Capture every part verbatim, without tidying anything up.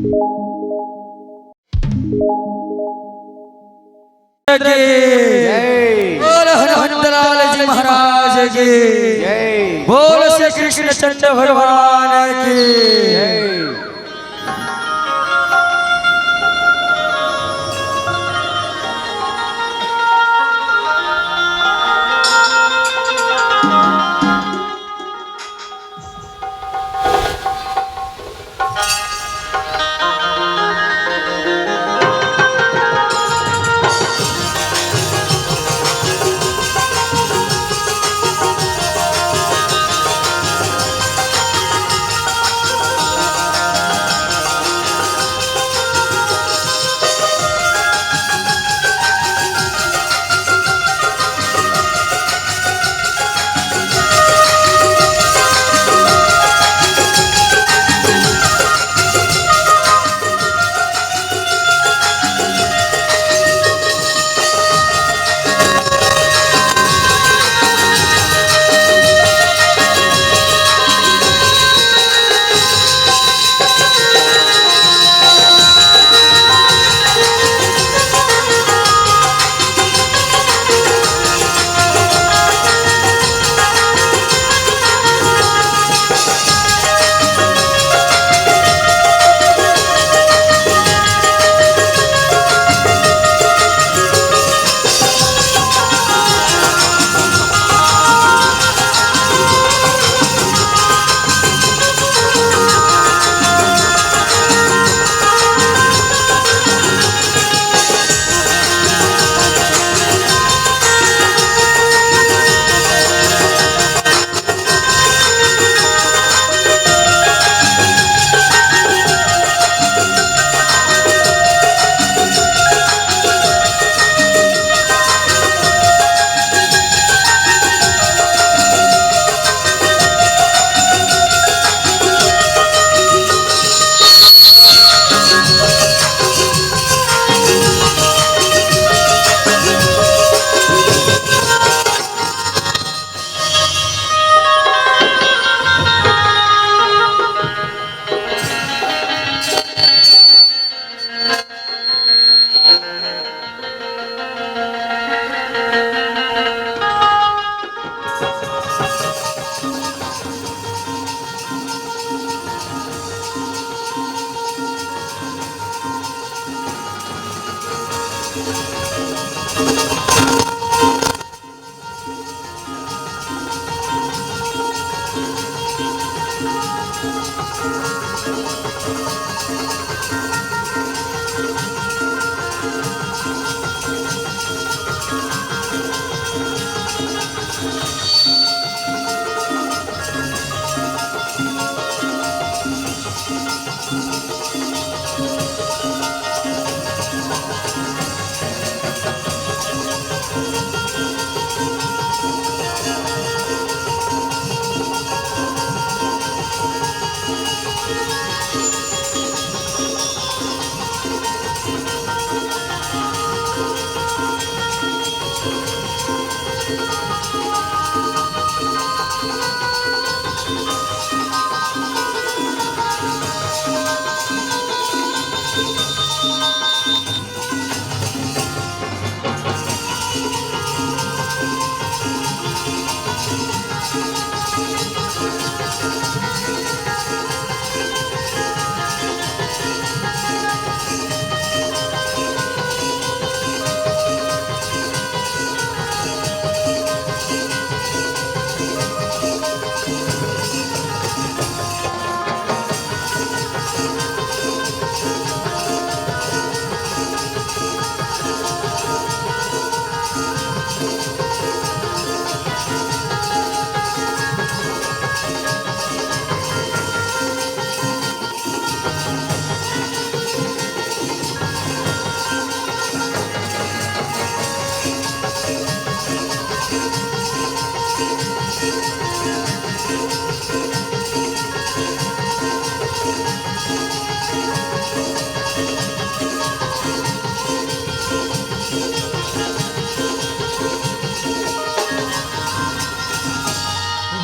की। जय। बोल हनुमंत लाल जी महाराज की। जय। बोल श्री कृष्ण चंद्र भगवान की। जय।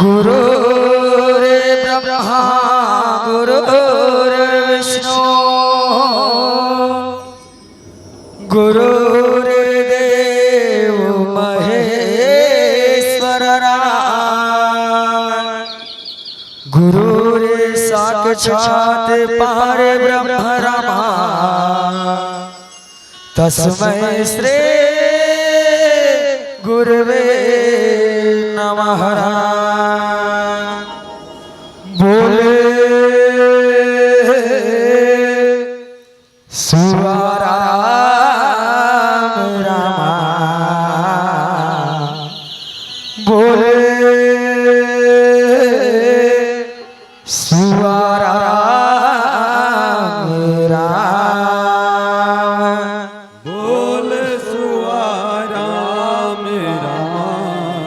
गुरुर्ब्रह्मा गुरुर्विष्णु गुरुर्देव महेश्वर राम, गुरुर् साक्षात् परब्रह्म राम, तस्मै श्री गुरुवे नमः। बोले सिया राम राम, बोले सिया राम राम। बोल सिया राम राम,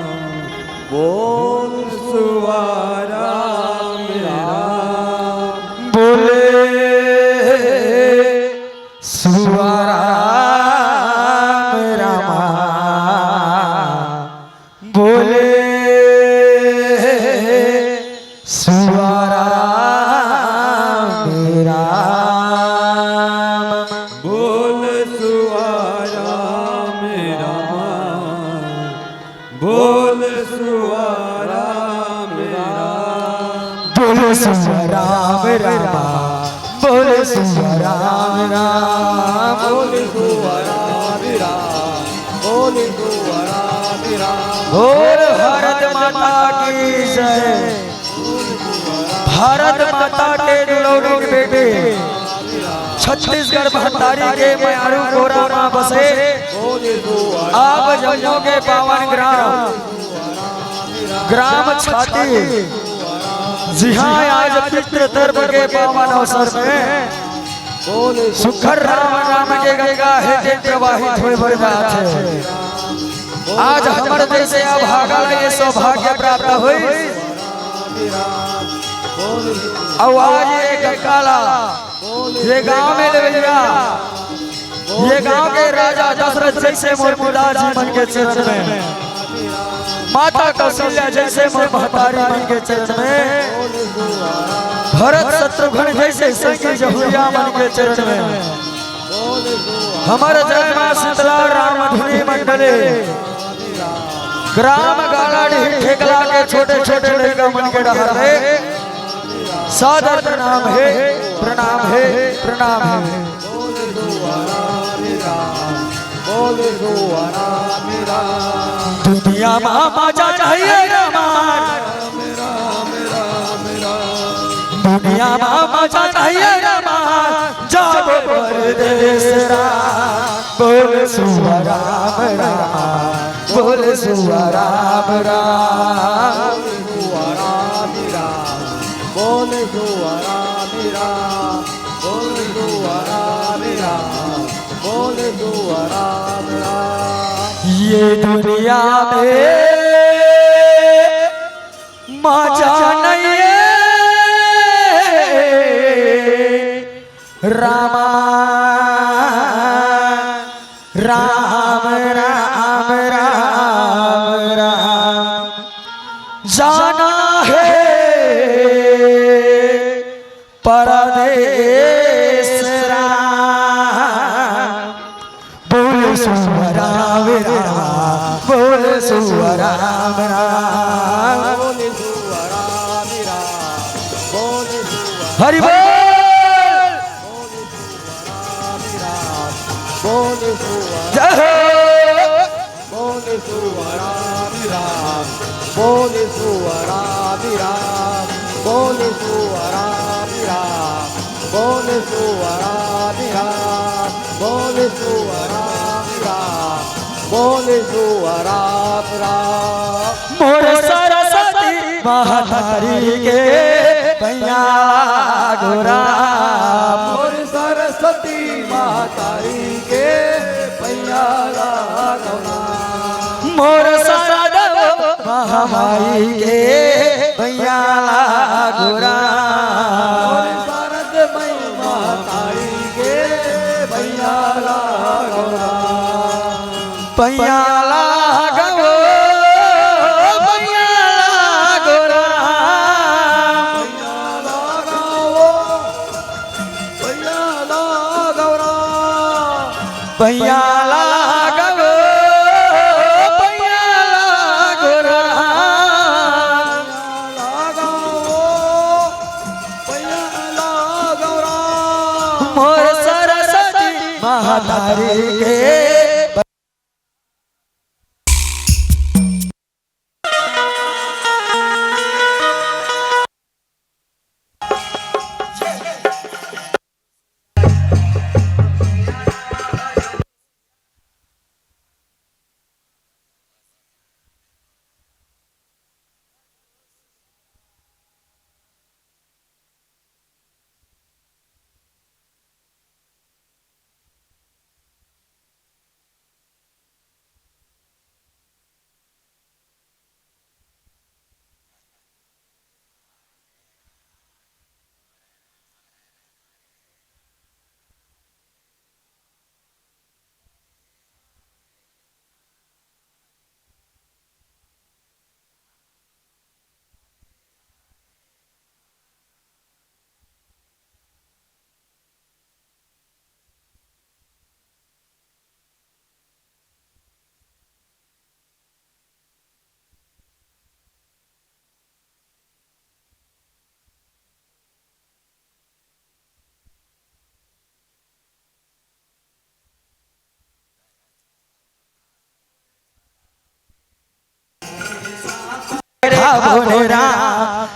बोल सिया राम राम। बोले सिया राम राम, बोले सिया राम राम। बोल सिया राम राम, बोल सिया राम राम। बोल सिया राम राम, बोल सिया राम राम। बोल सिया राम राम, बोल सिया राम राम। बोल भारत माता की जय। भारत माता के दुलौरी के बेटे, छत्तीसगढ़ महतारी के मयारू गोरा माँ बसे, आप जम्मो के पावन ग्राम, ग्राम छाती, जिहाँ आज पितृ तर्पण के पावन अवसर में सुघर राम नाम के गंगा हे जे प्रवाहित होय बर जात हे। आज हमर जइसे अभागा ला ये सौभाग्य प्राप्त होइस। अउ आज ये गंगा ला ये गांव में लेवइया, ये गांव के राजा दशरथ जइसे मोर पिताजी मन के चरण में, माता कौशल्या जइसे मोर महतारी मन के चरण में, भरत शत्रुघ्न जइसे संगी जहुरिया मन के चरण में, हमर जय माँ शीतला राम धुनी मंडली, ग्राम गाड़ाडीह ठेकला के छोटे छोटे लइका मन के डहर ले सादर प्रणाम हे, प्रणाम हे, प्रणाम हे। बोल सिया राम राम, बोल सिया राम राम। दुनिया मा मजा नहीं है रामा, राम राम राम राम। दुनिया मा मजा नहीं है रामा, जाबो परदेस राम। बोल सिया राम राम, बोल सिया राम राम। बोल सिया राम राम, बोल सिया राम राम, बोल सिया राम राम, बोल सिया राम राम। ये दुनिया में मजा नहीं है रामा, राम राम राम राम। जाना है परदेस राम। बोल सिया राम राम, बोल सिया राम राम। बोल सिया राम राम, बोल सिया हरि बोल। बोल सिया राम राम, बोल सिया जय हो। बोल सिया राम राम, बोल सिया राम राम, बोल सिया राम राम, बोल सिया राम राम, बोल सिया राम राम, बोल सिया राम राम। मोर सरस्वती महतारी के पैया लागो राम, मोर सरस्वती महतारी के पैया लागो राम। मोर शारदा महामाई के पैया लागो राम, मोर शारदा माई महतारी के पैया लागो राम। पैया लागो, पैया लागो राम। पैया लागो, पैया लागो राम। पैया लागो, पैया लागो राम। मोर सरस्वती महतारी के।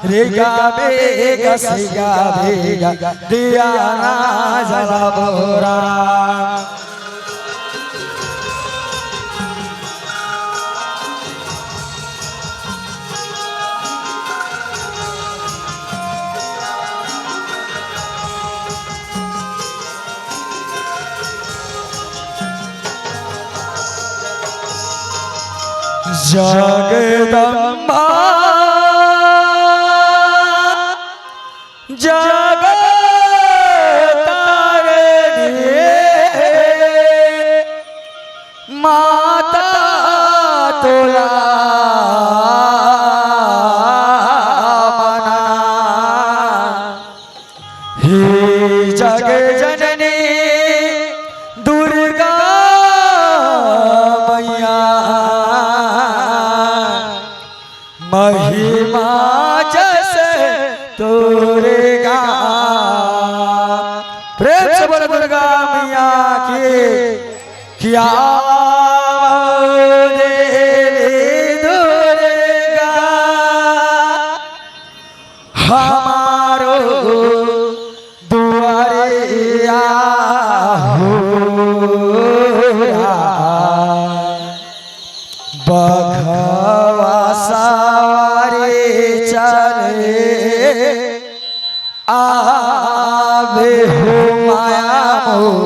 रे गाबे गा सी गाबे गा, दिया ना जलाबो राम। जगदम्बा जगत तारणी माता तोला मना। हे जग जननी दुर्गा मैया, महिमा जस तोर गा। प्रेम से बोल दुर्गा मैया की। क्या देवी दुर्गा हमारो दुआरिया हो राम। बघवा सवारी चले आवे हो माया मोर।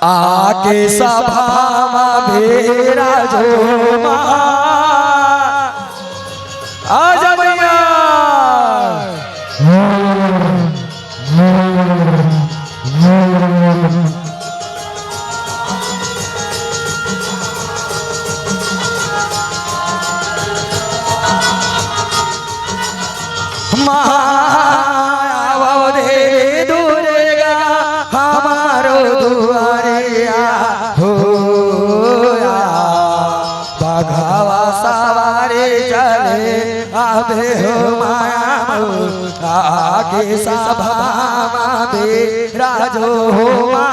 आके सभा मा बेरा जो मा। आजा मैया। माया देवी दुर्गा हमारो दुआरिया हो या। बघवा सवारी चले आवे हो माया मोर। आके सभा मा बेरा जो हो मा।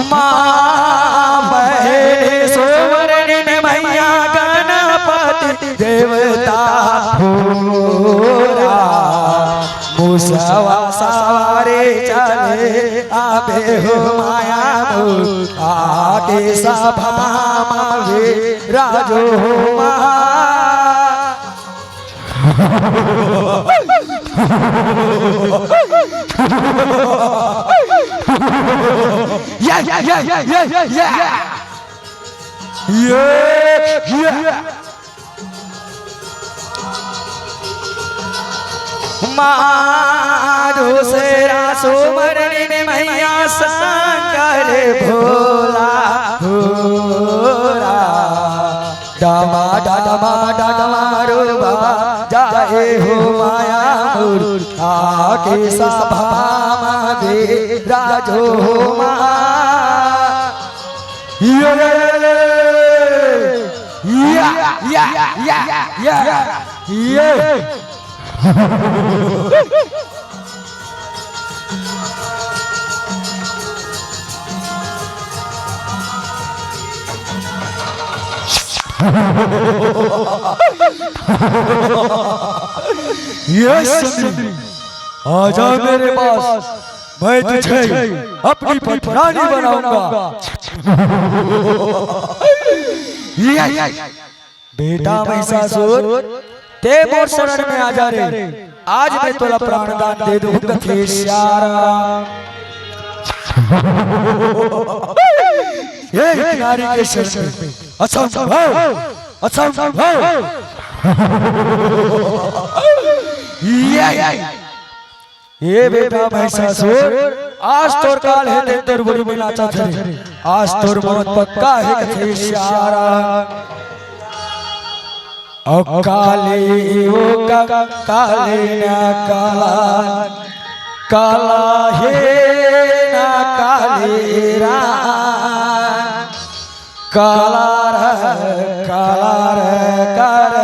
माँ बहन सोवरन मैया गणपति देवता हो राम। मुसवा सवारी चले आवे हो माया मोर। आके सभा मा बेरा जो हो मा। या, या, या, या, या, या, या। माधो से सुमरनी में मैया शंकर भोला हो रा। डमा डमा डमा रूबा जाए हो माया मूर आके सभा मा दे राजो हो मा। ये, ये, ये, ये, ये, ये, ये। ये सुंदरी, आजा मेरे पास, मैं तुझे अपनी पटरानी बनाऊंगा। ये, बेटा महिषासुर, ते मोर शरण में आ जा रे, आज मैं तोला प्राण दान दे दूं, कथे सियाराम। एक नारी के शरण में असंभव, असंभव। ये, ये बेटा महिषासुर, आज तोर काल हे, तेन तोर बुरी में नाचत हे। आज तोर मौत पक्का हे, कथे सियाराम। ओ काली, ओ का-, काली ना काला, काला हे ना काली रा। काला रे, काला रे, कर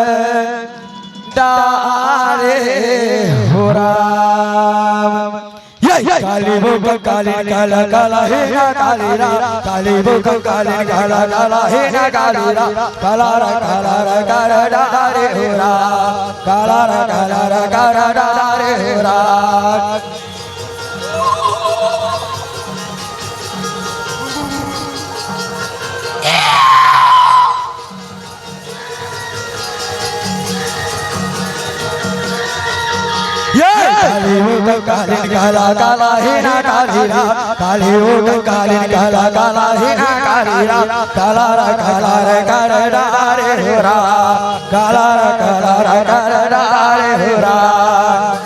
डारे हो राम। ये, ये। काली वो काली काला काला हे ना काली राम। काली वो काली काला काला हे ना काली राम। काला रे, काला रे, कर डारे हो राम। काला रे, काला रे, कर डारे हो राम। ये काली वो काली काला काला हे ना काली राम। काली वो काली काला काला हे ना काली राम। काला रे काला रे कर डारे हो राम। काला रे काला रे कर डारे हो राम।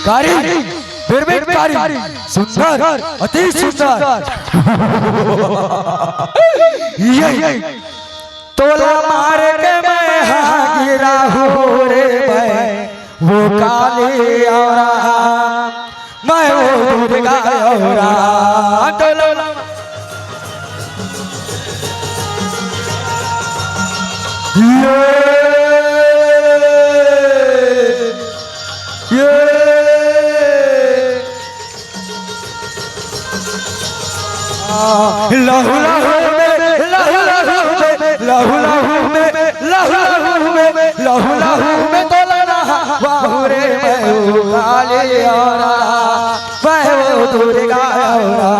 कारी, बिरबिट कारी, सुंदर, अति सुंदर। ये, ये। तोला मार के मैं हा गिरा हूँ रे मैं, वो काली औरा। मैं वो दुर्गा औरा। तोला ये, ये। लहू लहू में, लहू लहू में, लहू लहू में, लहू लहू में, लहू लहू में तोला ना, वाहू रे मैं काली औरा, मैं वो दुर्गा औरा।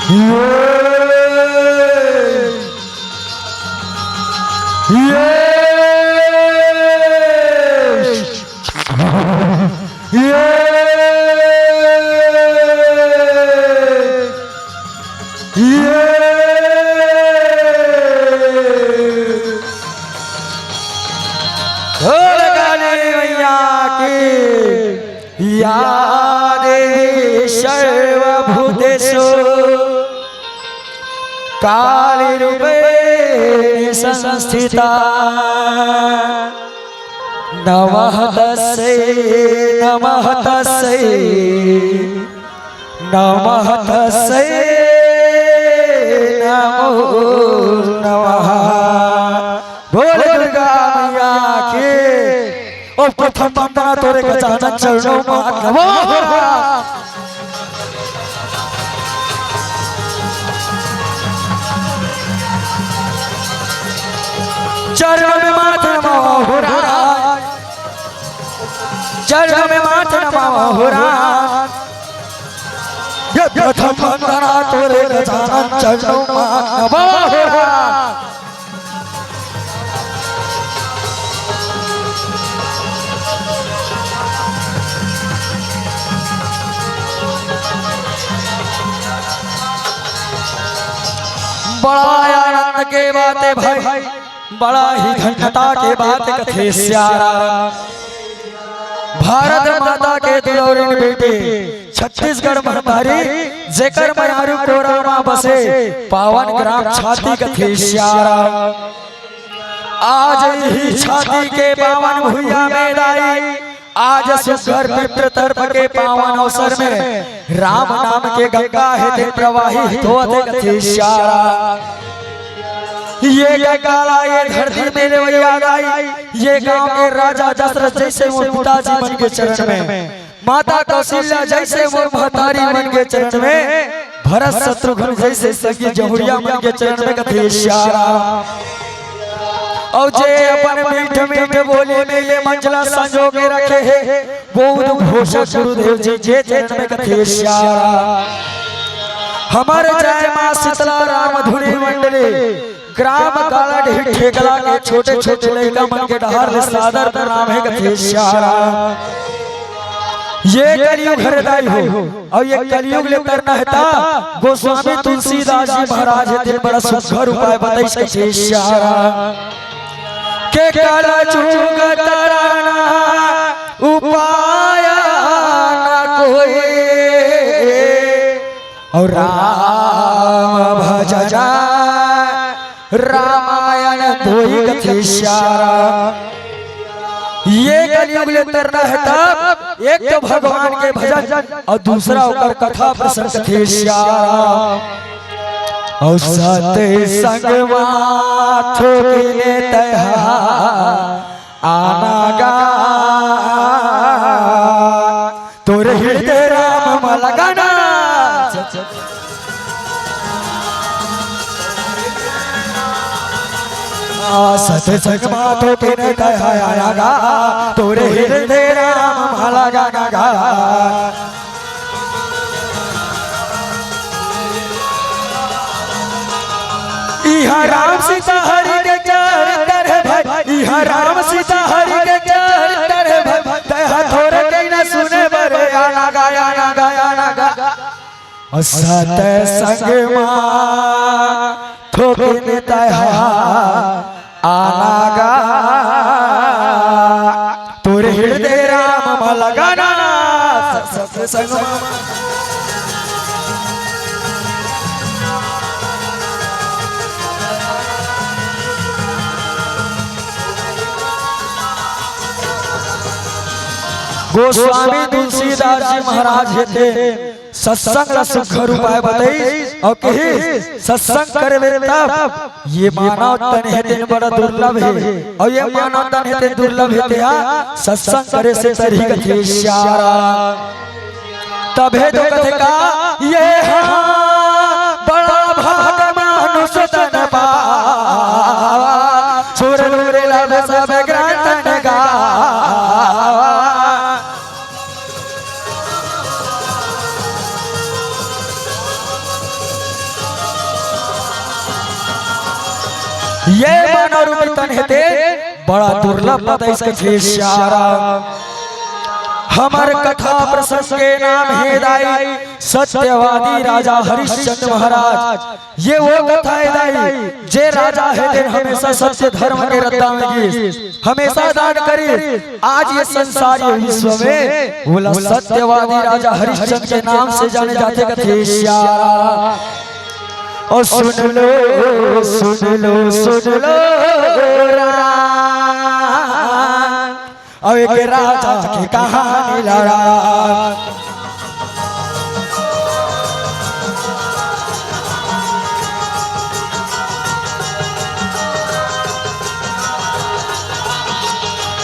ये, ये, ये, ये। बोल काली मैया की। या देवी सर्वभूतेषु काली रूपेण संस्थिता। नमः तस्यै, नमः तस्यै, नमः तस्यै, नमो नमः। बोल दुर्गा मैया की। ओ प्रथम वंदना तोरे गजानन चरणों में नमो। चरणों में माथ नमावा हो राम, चरणों में माथ नमावा हो राम। ये प्रथम वंदना तोरे गजानन चरणों में नमावा हो राम। बड़ा आनंद के बात हे भाई, बड़ा ही धन्यता के बात कथे सियारा। भारत माता के दुलौरिन बेटी, छत्तीसगढ़ महतारी, जेकर मयारू कोरा मा बसे, पावन ग्राम छाती कथे सियारा। आज ही छाती के पावन भुइया में दाई, आज सुघर पितृ तर्पण के पावन अवसर में राम नाम के गंगा हे ते प्रवाहित होत हे कथे सियारा। ये गंगा ला ये धरती में लेवइया दाई, ये गांव के राजा दशरथ जइसे मोर पिताजी मन के चरण में, माता कौशल्या जइसे मोर महतारी मन के चरण में, भरत शत्रुघ्न जइसे संगी जहुरिया मन के चरण में कथे सियारा। अउ जे अपन मीठ मीठ बोली में ये मंच ला संजो के रखे हे, वो उद्घोषक गुरुदेव जी के चरण में कथे सियारा। हमर जय माँ शीतला राम धुनी मंडली, ग्राम कालाडीह ठेकला के छोटे छोटे लइका मन के डहार ले सादर प्रणाम हे कथे सियारा। ये कलयुग हरे दाई हो, अउ ये कलयुग ले तरना हे ता गोस्वामी तुलसीदास जी महाराज हे ते बड़ा सुघर उपाय बताइस कथे सियारा। के कलजुग तरना उपाय न कोई, अउ राम भजन रामायण धोई कथे सियारा। ये कलयुग ले तरना हे तब एक तो भगवान के भजन अउ दूसरा ओकर कथा प्रसंग कथे सियारा। अउ सतसंग मा थोकिन तैहा आना गा, तोर हृदय राम मा लगा ना। सतसंग मा थोकिन तैहा आना गा, तोर हृदय राम मा लगा ना गा। इहाँ राम सीता हरि के चरित्र हे भाई, इहाँ राम सीता हरि के चरित्र हे भाई, तैहा थोर कहिना सुने बर आना गा, आना गा, आना गा। अउ सतसंग मा थोकिन तैहा आना गा, तोर हृदय राम मा लगा ना। सतसंग मा गोस्वामी तुलसीदास जी महाराज हे ते सतसंग ला सुघर उपाय बताइस अउ कहिस, सतसंग करबे तब ये मानव तन हे तेन बड़ा दुर्लभ हे, अउ ये मानव तन हे तेन दुर्लभ हे तेहा सतसंग करे से तरही कथे सियारा। तभे तो कथे का ये हाँ बड़ा भाग मानुष तन पावा, छोड़ लो रे लब सब ग्रंथन गावा। ये मानव रूपी तन हे ते बड़ा दुर्लभ बताइस कथे सियारा। हमर कथा प्रसंग के नाम हे दाई सत्यवादी राजा हरिश्चंद्र महाराज। ये वो कथा हे दाई, जे राजा हे तेन हमेशा सत्य धर्म के रद्दा में गिस, हमेशा दान करिस। आज ये संसार ये विश्व में ओला सत्यवादी राजा हरिश्चंद्र के नाम से जाने जाथे कथे सियारा। अउ सुन लो, सुन लो, सुन लो राम, अउ एक राजा के कहानी ला राम।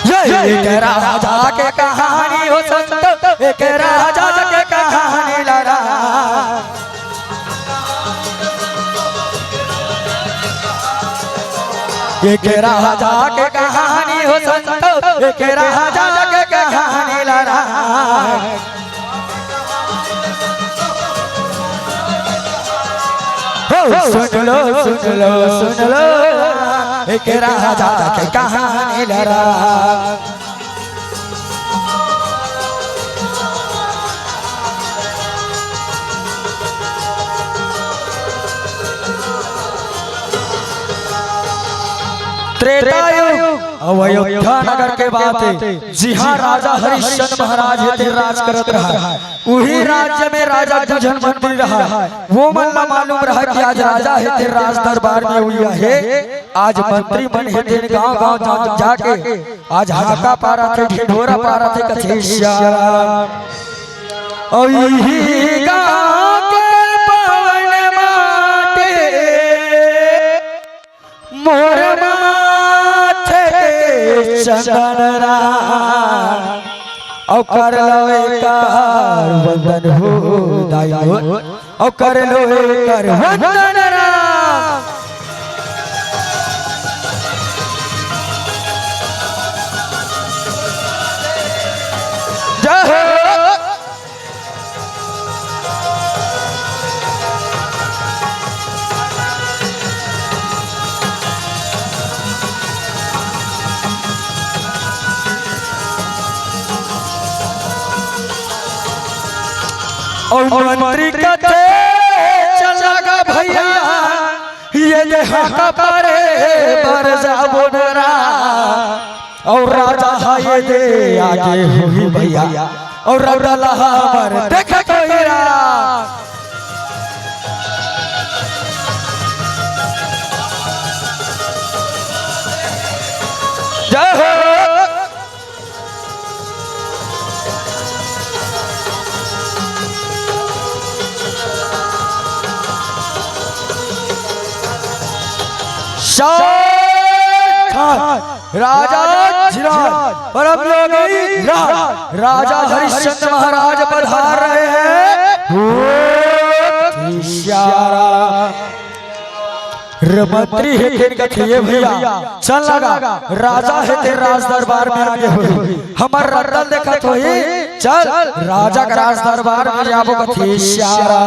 ये एक राजा के कहानी हो संत, एक राजा के कहानी ला राम। एक राजा के कहानी हो संतो, एक राजा के कहानी लड़ा। हो, सुन लो, सुन लो, सुन लो, एक राजा के कहानी लड़ा। त्रेता युग, अब अयोध्या नगर के बात हे। जी हाँ, राजा हरिश्चंद्र महाराज हे तेन राज करत रहा। उही राज्य में राजा दू झन मंत्री रहा। वो मन ला मालूम रहा कि आज राजा हे तेन राज दरबार में उइया हे। आज मंत्री मन हे तेन गांव-गांव जा-, जाके आज हाका पारत हे, ढिढोरा पारत हे, कथे श्याम। अउ इही गांव के पवन माटी, मोर माथे के चंदन राम। अउ कर लो एकर वंदन हो दाई मोर, अउ कर लो एकर वंदन राम। जय हो। अउ मंत्री कथे, "चला गा भइया, ये दे हाका पारे बर जाबो न रा।" अउ राजा हा ये दे आगे होही भइया, अउ रौदा ला हमर देखत होही रा। जय हो। शाह खान, राजा धीराज, परम योगी राज, राजा हरिश्चंद्र महाराज पधार रहे हैं। ओ, इशारा। र मंत्री हे तेन कथे, "ये भइया, चल लगा, राजा हे तेन राज दरबार में आगे होही, हमर रद्दल देखत होही, चल, राजा के राज दरबार में जाबो," कथे श्यारा।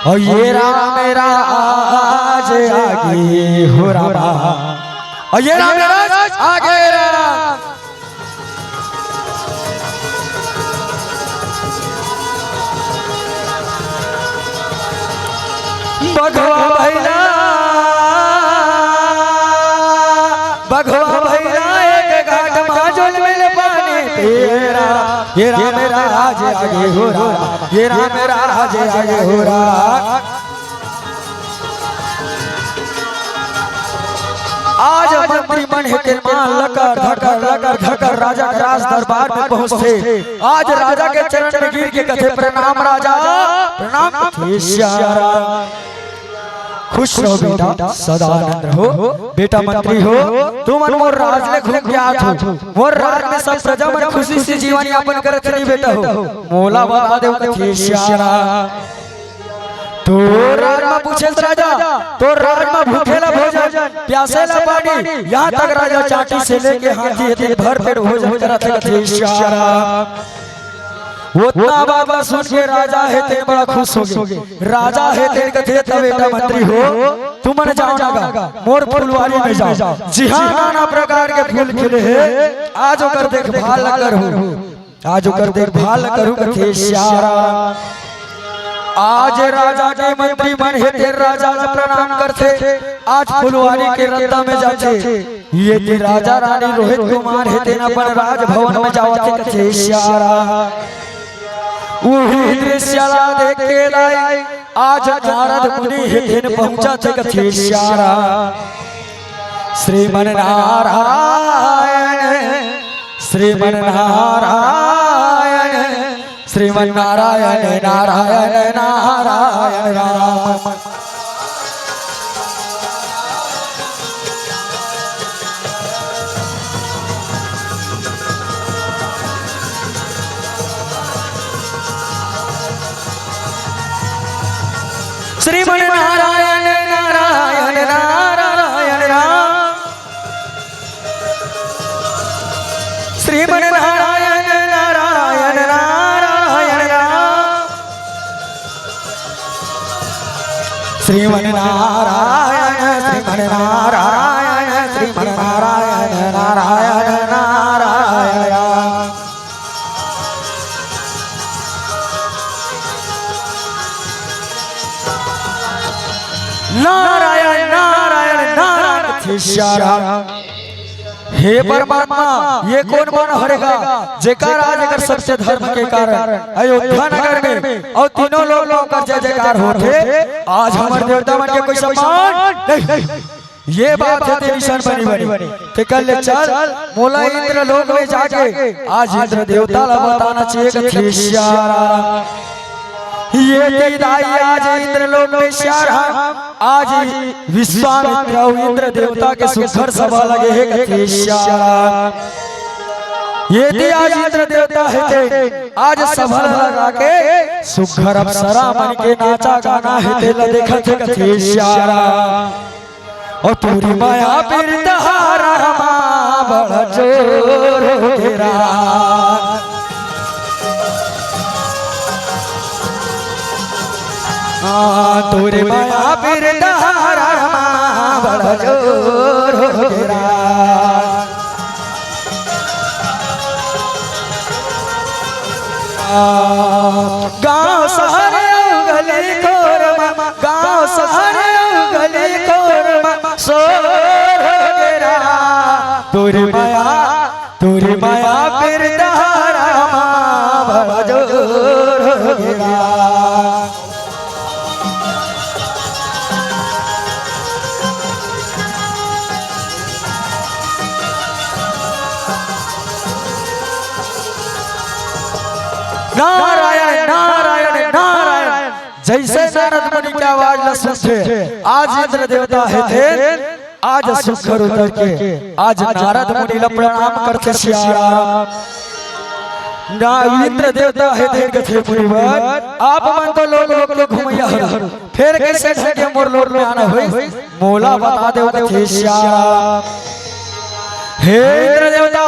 अउ ये राम राज आगे हो रामा, अउ ये राम राज आगे राम। बघवा भैला, बघवा भैला, एक घाट मा जल मिल पानी तेरा। ये राम राज आगे हो राम, ये राम राज आगे हो राम। आज मंत्री मन हे तेन मा लकर धकर, लकर धकर राजा के राज दरबार में पहुंचथे। आज राजा के चरण में गिर के कथे, "प्रणाम राजा, प्रणाम।" कथे श्यारा। खुश रहो बेटा, सदा आनंद रहो। बेटा मंत्री हो, तुमन मोर राज ले घूम के आत हो, मोर राज में सब प्रजा मन खुशी से जीवन यापन करत हे बेटा हो, मोला बता देव कथे श्यारा। तोर राज म पूछेस राजा, तोर राज म भूखे ला भोजन, प्यासे ला पानी, यहाँ तक राजा चांटी से लेके हाथी हे तेन भर पेट भोजन करत हे कथे श्यारा। ओतना बात ला सुन के राजा हे तेन बड़ा खुश होगे। राजा हे तेन कथे, "त बेटा मंत्री हो, तुमन जाव ना गा, मोर फुलवारी में जाव, जिहाँ नाना प्रकार के फूल खिले हे, आज ओकर देखभाल ला करहू।" आज ओकर देखभाल करहू कथे श्यारा। आज राजा के मंत्री मन हे तेन राजा ला प्रणाम करथे। आज फुलवारी के रद्दा में जाथे। ये दे राजा रानी रोहित कुमार हे तेन अपन राजभवन में जावत हे कथे श्यारा। उही दृश्य ला देख के दाई आज नारद मुनि हे तेन पहुंचत हे कथे श्यारा। श्रीमन नारायण, श्रीमन नारायण, श्रीमन नारायण, नारायण, नारायण राम। श्रीमन नारायण, नारायण, नारायण श्रीमन नारायण, श्रीमन नारायण, श्रीमन नारायण, नारायण, नारायण। नारायण, नारायण, नारायण, श्याम। हे परमात्मा, ये कोन मन हरे गा, जेकर आज एकर सत्य धर्म के कारण अयोध्या नगर में अउ तीनों लोक में ओकर जय जयकार होथे। आज हमर देवता मन के कोई सम्मान नहीं। ये बात हे ते निशान बनी बनी। ते कल ले चल, मोला इंद्र लोक में जाके आज इंद्र देवता ला बताना चाहिए कथे श्याम। ये ते दाई आज इंद्र लोक में श्याम, आज विश्वामित्र अउ इंद्र देवता के सुघर सभा लगे हे कथे श्याम। ये ते आज इंद्र देवता हे ते आज सभा लगा के सुघर अप्सरा मन के नाचा गाना हे ते ला देखत हे कथे श्याम। अउ तोरी मया बिरदहारा मा बड़ा जोर हो गेरा। हाँ, तोरी मया बिरदहारा मा बड़ा जोर हो गेरा। गाँव शहर अउ गली खोर मा, गाँव शहर अउ गली खोर मा, शोर हो गेरा। तोरी मया, तोरी मया बिरदहारा मा, बड़ा जोर हो गेरा। नारायण, नारायण, नारायण। जैसे नारद मुनि के आवाज ला सुनथे, आज इंद्र देवता हे ते, आज सुघर उतर के, आज नारद मुनि ला प्रणाम करथे श्याम। ना इंद्र देवता हे ते कथे मुनिवर, आप मन तो लोक लोक के घुमैया हरव, फेर कइसे ढंग के मोर लोक में आना होइस? मोला बता देव कथे श्याम। हे इंद्र देवता,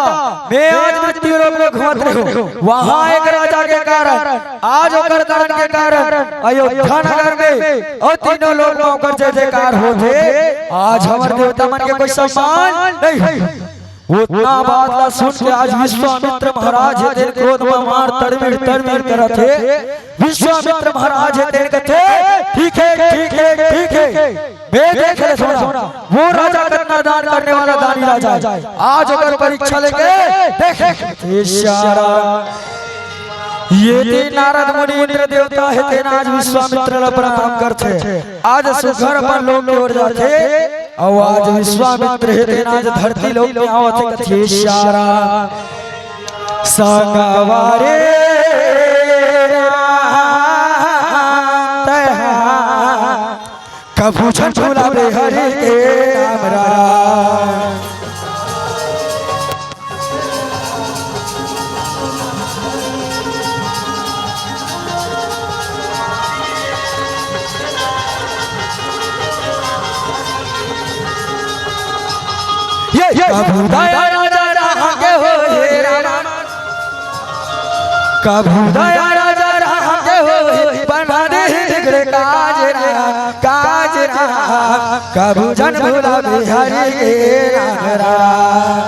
मैं आज मृत्यु लोक में घूमत रहेंव, वहाँ एक राजा के कारण, आज ओकर दान के कारण अयोध्या नगर में अउ तीनों लोक में ओकर जय जयकार होथे। आज हमर देवता मन के कोई सम्मान नहीं। ओतना बात ला सुन के आज विश्वामित्र महाराज हे तेन क्रोध में मार तड़मिड़ तड़मिड़ करत हे। विश्वामित्र महाराज हे तेन कथे, "ठीक हे, ठीक हे, ठीक हे, मैं देख लेथों ना, वो राजा कतना दान करने वाला दानी राजा हे, आज ओकर परीक्षा लेके देख।" हे श्याम। ये ते नारद मुनि इंद्र देवता हे तेन आज विश्वामित्र ला प्रणाम करथे। आज सुघर अपन लोक के ओर जाथे, अउ आज विश्वामित्र हे तेन आज धरती लोक में आवत हे कथे श्याम। संगवारी राम तैं हा कभू झन भुलाबे हरि के नाम राम। ये, ये। कभू दया राजा राम के हो हे राम। कभू दया राजा राम के हो हे, बना दे बिगड़े काज राम, काज राम। कभू झन भुलाबे हरि के नाम राम।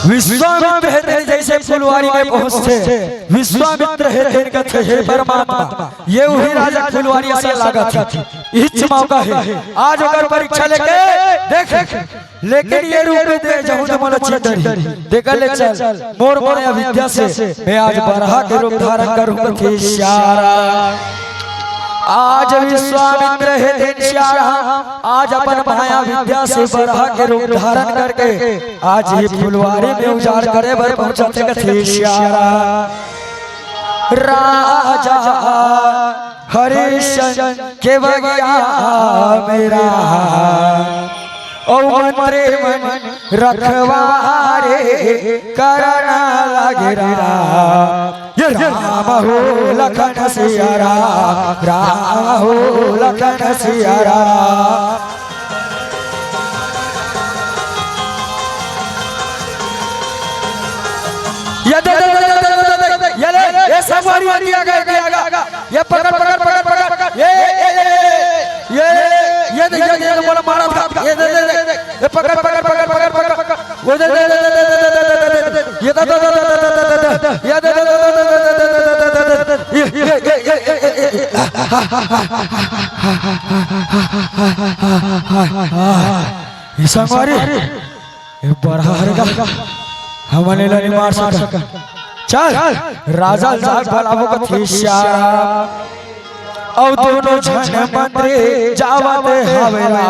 विश्वामित्र हे तेन जैसे फुलवारी में पहुंचथे, विश्वामित्र हे तेन कथे, "हे परमात्मा, ये उही राजा फुलवारी असन लागत हे, इहीच मौका हे, आज ओकर परीक्षा लेके देख।" लेकिन ये रूप में दे जहूं तो मोला चित डरही। देखा ले चल, मोर माया विद्या से मैं आज बरहा के रूप धारण करूं कथे श्याम। आज विश्वामित्र हे तेन श्याम, आज अपन माया विद्या से बरहा के रूप धारण करके आज ये फुलवारी में उजाड़ करे बर पहुंचथे कथे श्याम। राजा हरिश्चंद्र के बगिया में रहा, ओ मंत्री मन रखवारे करना लगे रहा। ये राम हो लखन सिया राम, राम हो लखन सिया राम। ये दे, दे, दे, ये ले, ये संगवारी, ये दिया गया, दिया गया। ये पकड़, पकड़, पकड़, पकड़। ये, ये, ये दे, ये दे, ये दे, बोला मारा था। ये दे, दे, दे। ये पकड़, पकड़, पकड़, पकड़, पकड़। वो दे, दे, दे। ये दे, दे, दे। ये दे, दे, दे, दे, दे, दे, दे। ये दे, दे, दे, दे, दे, दे, दे, दे, दे। ये, ये, ये, ये, ये, ये, ये। ये संगवारी, ये बरहा हर गा, हमन एला नहीं मार सकन। चल, राजा ल जाके बलाबो कथे सियाराम। अउ दोनों झन मंत्री जावत हवे रा,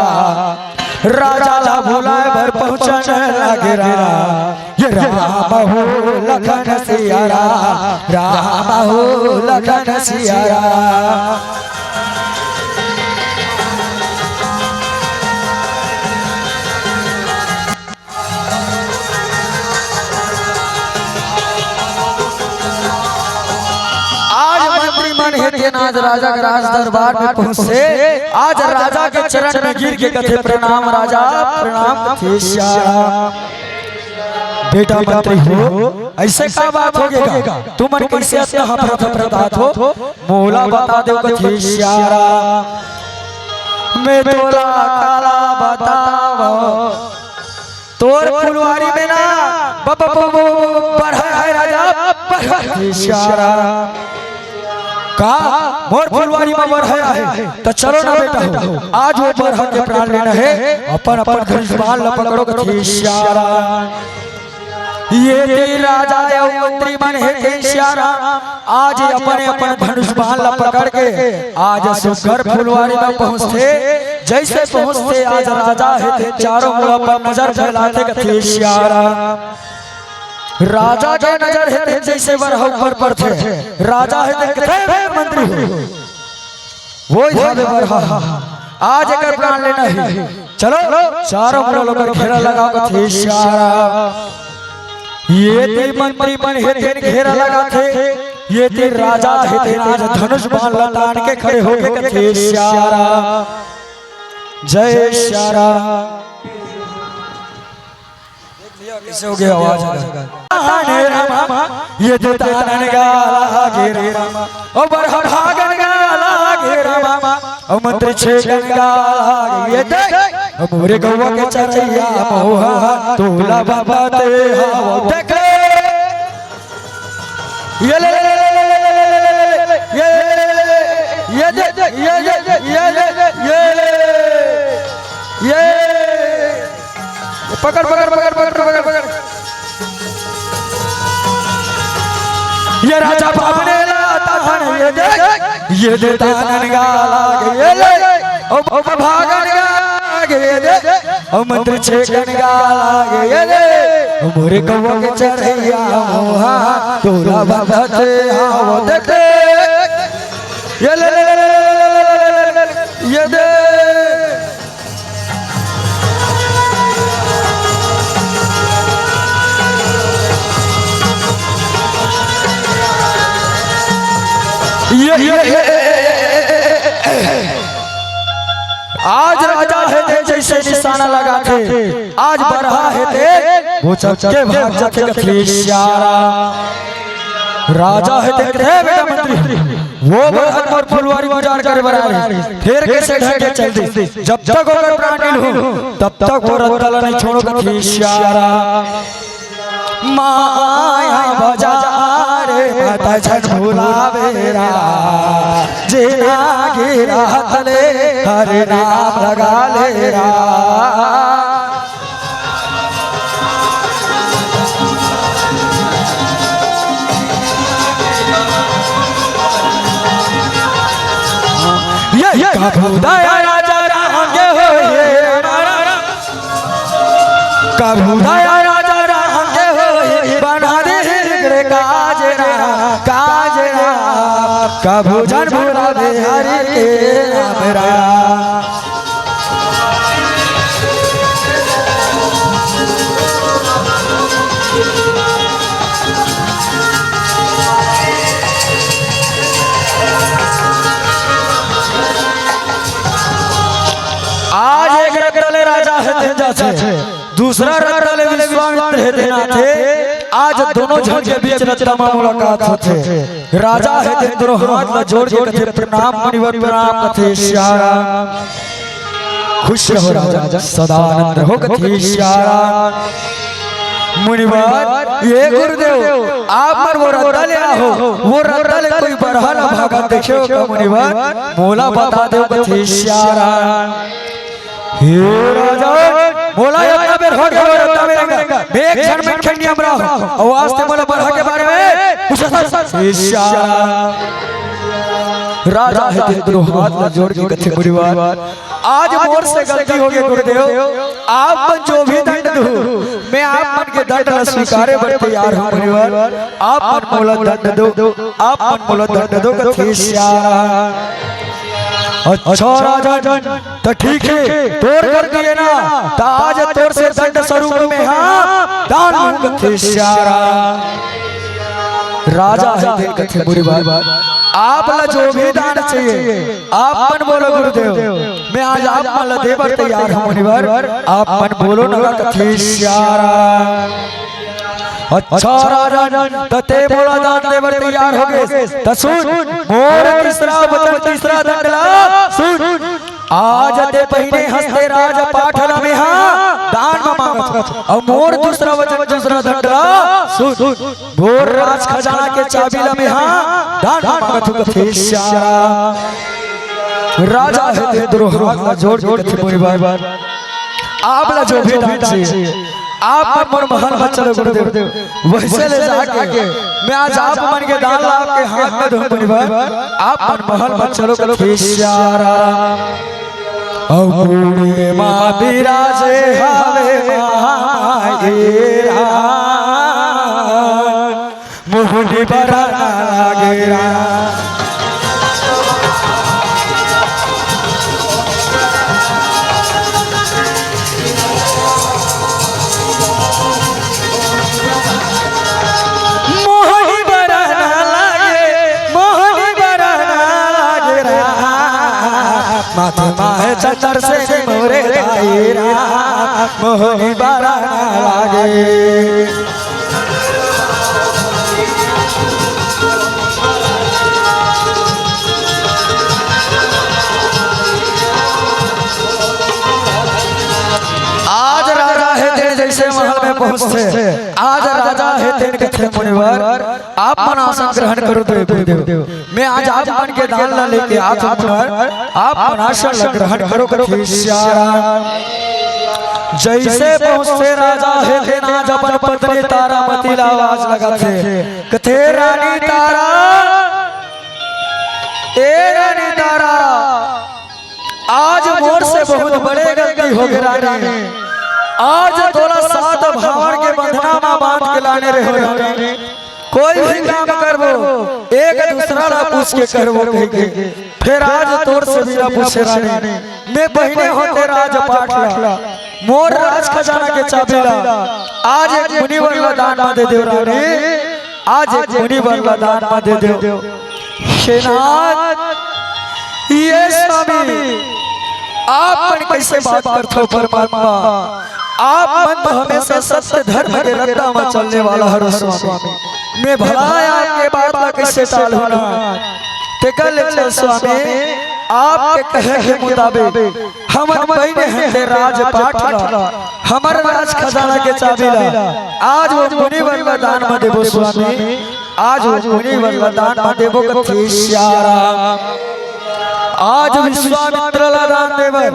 राजा ला बुलाए बर पहुंचन लगे रा। ये राम हो लखन सिया राम, राम हो लखन सिया राम। आज मंत्री मन हे तेन आज राजा के राज दरबार में पहुंचे। आज राजा के चरण में गिर के कथे, "प्रणाम राजा, प्रणाम।" कथे, "सियाराम।" "बेटा मंत्री हो, ऐसे का बात हो गे गा? तुमन कैसे अतना हफरत हफरतात हो? मोला बता देव।" कथे, "सियाराम, मैं तोला काला बतावं।" तोर फुलवारी में ना ब-, ब-, ब-, ब-, बरहा हे राजा, बरहा हे सियाराम। का मोर फुलवारी में बरहा हे? त चलो ना बेटा हो, आज वो बरहा के प्राण लेना हे, अपन अपन धनुष बाण ल पकड़ो कथे सियाराम। ये तीन राजा अउ मंत्री मन हे कथे सियाराम। आज ये अपन अपन धनुष बाण ल पकड़ के आज सुघर फुलवारी में पहुंचथे। जैसे पहुंचथे आज राजा हे तेन चारों मुड़ा पर नजर फैलाथे कथे सियाराम। राजा के नजर हे तेन जैसे बरहा ऊपर परथे, राजा हे तेन कथे, "हे मंत्री हो, वो ही हवे बरहा, आज एकर प्राण लेना हे।" चलो, चारों मुड़ा ओकर घेरा लगाव कथे सियाराम। ये तीन मंत्री मन हे तेन घेरा लगाथे, ये तीन राजा हे तेन आज धनुष बाण ल तान के खड़े होके कथे सियाराम। जय सियाराम। कैसे हो गया आवाज? ताने रामा, ये दे तानन गा लागे रामा, ओ बरहा भागन गा लागे रामा, ओ मंत्री छेकन गा लागे। ये देख, ओ मोरे गौवा के चरैया महुआ, तोला बाबा ते हाव देख ले। ये ले, ले, ले, ये दे, ये, ये, ये, ये, ये, ये, ये। पकड़, पकड़, पकड़, पकड़, पकड़, पकड़। ये राजा बामने ला तान, ये दे, ये दे तानन गा लागे, ये ले, ओ, ओ भागन गा लागे, ये दे, ओ मंत्री छेकन गा लागे, ये दे, ओ मोरे गौवा के चरैया महुआ, तोला बंधत हाव देख। ये ले, ले, ले, ये दे। ये, ये, ये, आज राजा हे तेन जैसे निशाना लगाथे, आज बरहा हे तेन वो चक्के भाग जाथे कथे सियाराम। राजा हे तेन कथे, "बेटा मंत्री, वो बरहा मोर फुलवारी उजाड़ करे बर आए, फेर कइसे ढंग के चल दे, जब तक ओकर प्राण नइ लूं, तब तक वो रद्दा ला नइ छोड़ों कथे सियाराम।" माया बजार मत झन भुलावे रा, जेना गिरा तले हरे नाम लगा ले रा। ये, ये कभू दया राजा राम के होए, कभू दया राजा राम के होए, बना दे रे काज रा, काज रा, कभू झन भुलावे हरि के नाम रा। एक रद्दा ले राजा हे तेन जाथे, दूसरा रद्दा ले विश्वामित्र हे तेन आथे। आज दोनों झन के बीच रद्दा म मुलाकात होथे। राजा हे तेन दोनों हाथ ला जोड़ के कथे, "प्रणाम मुनिवर, प्रणाम," कथे सियाराम। खुश रहो राजा, सदा आनंद रहो, कथे सियाराम। मुनिवर, ये गुरुदेव, आप मन वो रद्दा ले आहो, वो रद्दा ले कोई बरहा ला भागत देखे हो का मुनिवर? मोला बता देव, कथे सियाराम। हे राजा, मोला इतना बेर हो गया वो रद्दा में रेंगत, मैं एक क्षण में खंडिया में रहूं, अउ आज ते मोला बरहा के बारे में पूछत हस, सियाराम। राजा हे तेन दोनों हाथ ला जोड़ के कथे, मुनिवर, आज मोर से गलती हो गई गुरुदेव, आप मन जो भी दंड दो, मैं आप मन के दंड ला स्वीकारे बर तैयार हूं मुनिवर। आप मन मोला दंड दो, आप मन मोला दंड दो, कथे सियाराम। अच्छा राजन, त ठीक हे, तोर गलती हे ना, त आज तोर से दंड स्वरूप में हा दान लूं, कथे सियाराम। राजा हे तेन कथे, मुनिवर, आप ला जो भी दान चाहिए, आप मन बोलो गुरुदेव, मैं आज आप मन ला दे बर तैयार हूं मुनिवर, आप मन बोलो ना, कथे सियाराम। अच्छा राजन, त ते मोला दान दे बर तैयार हो गेस, त सुन, मोर तीसरा वचन, तीसरा दंड ला सुन। आज ते पहिने हस ते राजपाट ला मेहा दान म मांगत हंव। अउ मोर दूसरा वचन, दूसरा दंड ला सुन, मोर राज खजाना के चाबी ला मेहा दान म मांगत हंव, कथे सियाराम। राजा हे तेन दोनों हाथ ला जोड़ के कथे, मुनिवर, आप ला जो भी दान चाहिए, आप मन मोर महल म चलो गुरुदेव, वइसे ले जाके मैं आज आप मन के दान ला आपके हाथ में दूं मुनिवर, आप मन महल म चलो, कथे सियाराम। अउ कुड़ी मा बिराजे हवे मायरा, मोहनी बरना लागेरा। मोहनी बरना लागे, मोहनी बरना लागेरा। माथे माहे चंदर से मोरे दायरा, मोहनी बरना लागे। आज राजा हे तेन जइसे महल में पहुंचथे, आज राजा हे तेन कथे, मुनिवर, आप मन आसन ग्रहण करो देव गुरुदेव। मैं आज आप मन के दान ला लेके आत हंव मुनिवर, आप मन आसन ला ग्रहण करो, कथे सियाराम। जइसे पहुंचथे राजा हे तेन आज अपन पत्नी तारामती ला आवाज लगाथे, कथे, रानी तारा, ए रानी तारा, आज मोर से बहुत बड़े गलती हो गे रानी। आज तोला सात भांवर के बंधना म बांध के लाने रहेंव रानी। कोई भी काम करबो, एक दूसरा ला पूछ के करबो कहिके। फेर आज तोर से बिना पूछे रानी, मैं पहिने हों ते राजपाट ला, मोर राज खजाना के चाबी ला आज एक मुनिवर ला दान म दे देव रानी, आज एक मुनिवर ला दान म दे देव। हे नाथ, ये स्वामी, आप मन कइसे बात करथव परमात्मा? आप मन तो हमेशा सत्य धर्म के रद्दा म चलने वाला हरव स्वामी। मैं भला आपके बात ला कइसे टालहूं ना? तेकर ले चल स्वामी, आपके कहे के मुताबिक हमन पहिने हन ते राजपाट ला, हमर राज खजाना के चाबी ला आज वो मुनिवर ला दान म देबो स्वामी। आज वो मुनिवर ला दान म देबो कथे सियाराम। आज विश्वामित्र ला दान देबर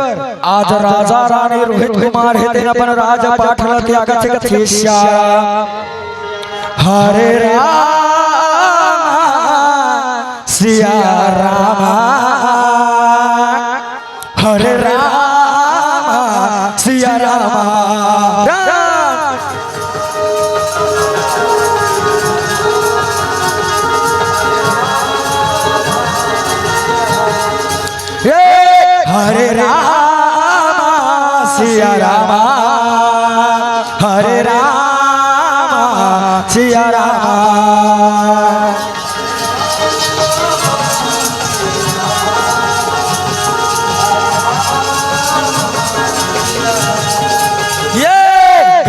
आज राजा रानी रोहित कुमार हे तेन अपन राजपाट ला त्यागत हे कथे सियाराम। हरे राम सिया राम, हरे राम सिया राम। राम। ए, हरे राम सिया राम, हरे राम सिया राम।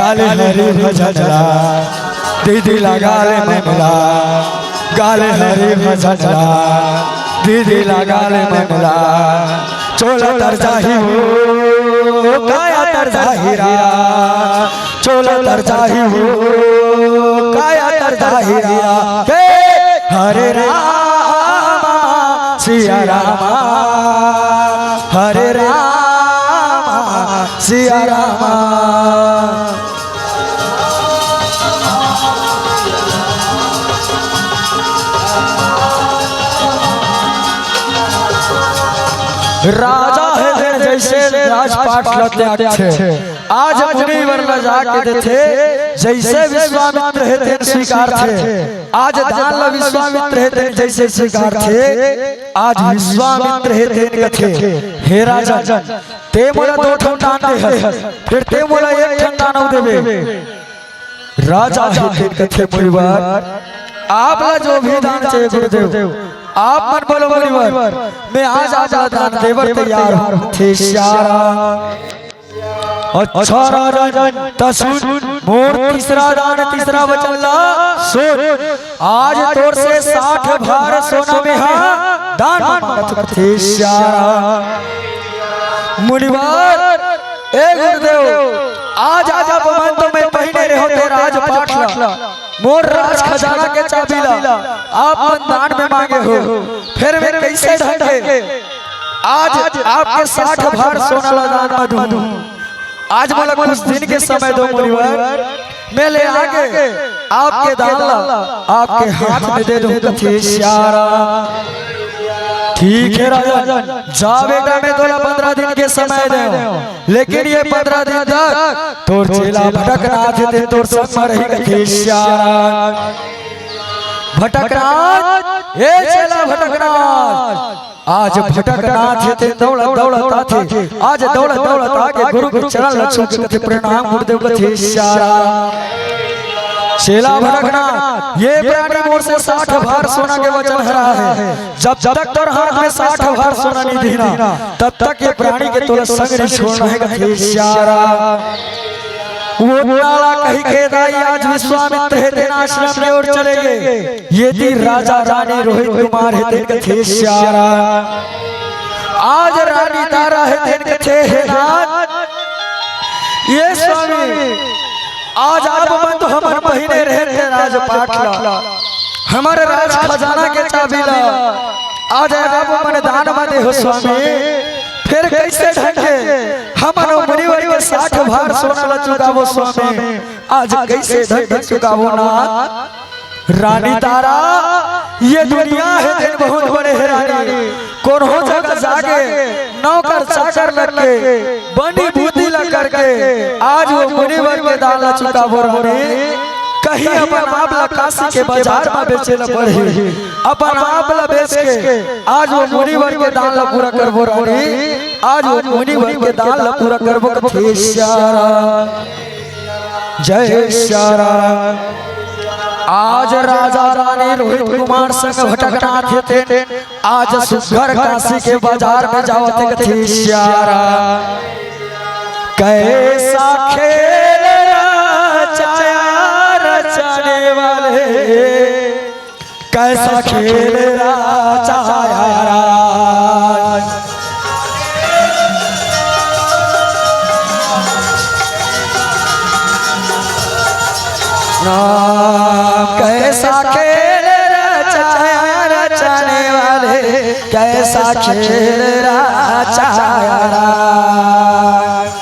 गाले हरी भजन ला, दीदी लगा ले मन ला। गाले हरी भजन ला, दीदी लगा ले मन ला। चोला तर जाही हो, काया तर जाही रा। चोला तर जाही हो, काया तर जाही रा। के हरे रामा, सिया रामा, हरे रामा, सिया रामा। राजा हे तेन जइसे राजपाट ल त्यागथे, आज मुनिवर ल जाके देथे, जइसे विश्वामित्र हे तेन स्वीकारथे। आज दान ल विश्वामित्र हे तेन जइसे स्वीकारथे, आज विश्वामित्र हे तेन कथे, हे राजन, ते मोला दो ठन दान दे हस, फेर ते मोला एक ठन दान अउ देबे। राजा हे तेन कथे, मुनिवर, आप ला जो भी दान चाहे गुरुदेव, आप मन बोलो मुनिवर, मैं आज आप ला दान दे बर तैयार हूँ। थे सिया राम। अच्छा राजन, त सुन मोर तीसरा दान, तीसरा वचन ला सुन। आज तोर से साठ भार सोना में हा दान मांगत हूँ। थे सिया राम। मुनिवर, ए गुरुदेव, आज, आज आप मन तो मैं पहिने रहे हो ते राजपाट ला, मोर राज खजाना के चाबी ला आप मन दान में मांगे हो, फेर मैं कइसे ढंग के आज आपके साठ भार सोना ला दान में दूं? आज मोला कुछ दिन के समय दो मुनिवर, मैं ले आके आपके दान ला आपके हाथ में दे दूं। कथे सिया राम। ठीक है राजन, जा बेटा, मैं तोला पंद्रह दिन के समय दे हूँ, लेकिन ये पंद्रह दिन तक तोर चेला भटकनाथ हे तेन तोर संग म रही। कथे सिया राम। भटकनाथ, ए चेला भटकनाथ, आज भटकनाथ हे तेन दौड़त दौड़त आथे, आज दौड़त दौड़त आके गुरु के चरण ल छू के कथे, प्रणाम गुरुदेव। कथे सिया राम। चेला भटकनाथ, ये प्राणी मोर से साठ भार सोना के वचन हरा है, जब तक तोर हाथ में साठ भार सोना नहीं दीना, तब तक ये प्राणी के तोला संग नहीं छोड़ना है। कथे सिया राम। वो ताला कही के दाई आज विश्वामित्र हे तेन आश्रम में ओर चले गे। ये ती राजा रानी रोहित कुमार हे तेन कथे सिया राम। आज रानी तारा हे तेन कथे, हे नाथ, ये स्वामी, आज आप मन तो हमर पहिने रहे थे राजपाट ला, हमर राज खजाना के चाबी ला आज आप मन दान म दे हो स्वामी, फेर कइसे ढंग के हमन ओ मुनिवर के साठ भार सोना ला चुकाबो स्वामी, आज कइसे ढंग के चुकाबो नाथ? रानी तारा, ये दुनिया हे तेन बहुत बड़े हे रानी, कोनो जगह जाके नौकर चाकर लग के बनी बूती ला करके आज वो मुनिवर के दान ला चुकाबो रानी। कहीं अपन आप ला काशी के बाजार में बेचे ला पड़ही, अपन आप ला बेच के आज वो मुनिवर के दान ला पूरा करबो रानी, आज वो मुनिवर के दान ला पूरा करबो। कथे सिया राम। जय सिया राम। आज राजा रानी रोहित कुमार संग भटकनाथ हे तेन आज सुघर काशी के बाजार में जावत हे। कथे सिया राम। कैसा खेल रचाया रचाने वाले, कैसा खेल रचाया राज। राम कैसा खेल रचाया रचाने वाले, कैसा खेल रचाया राज।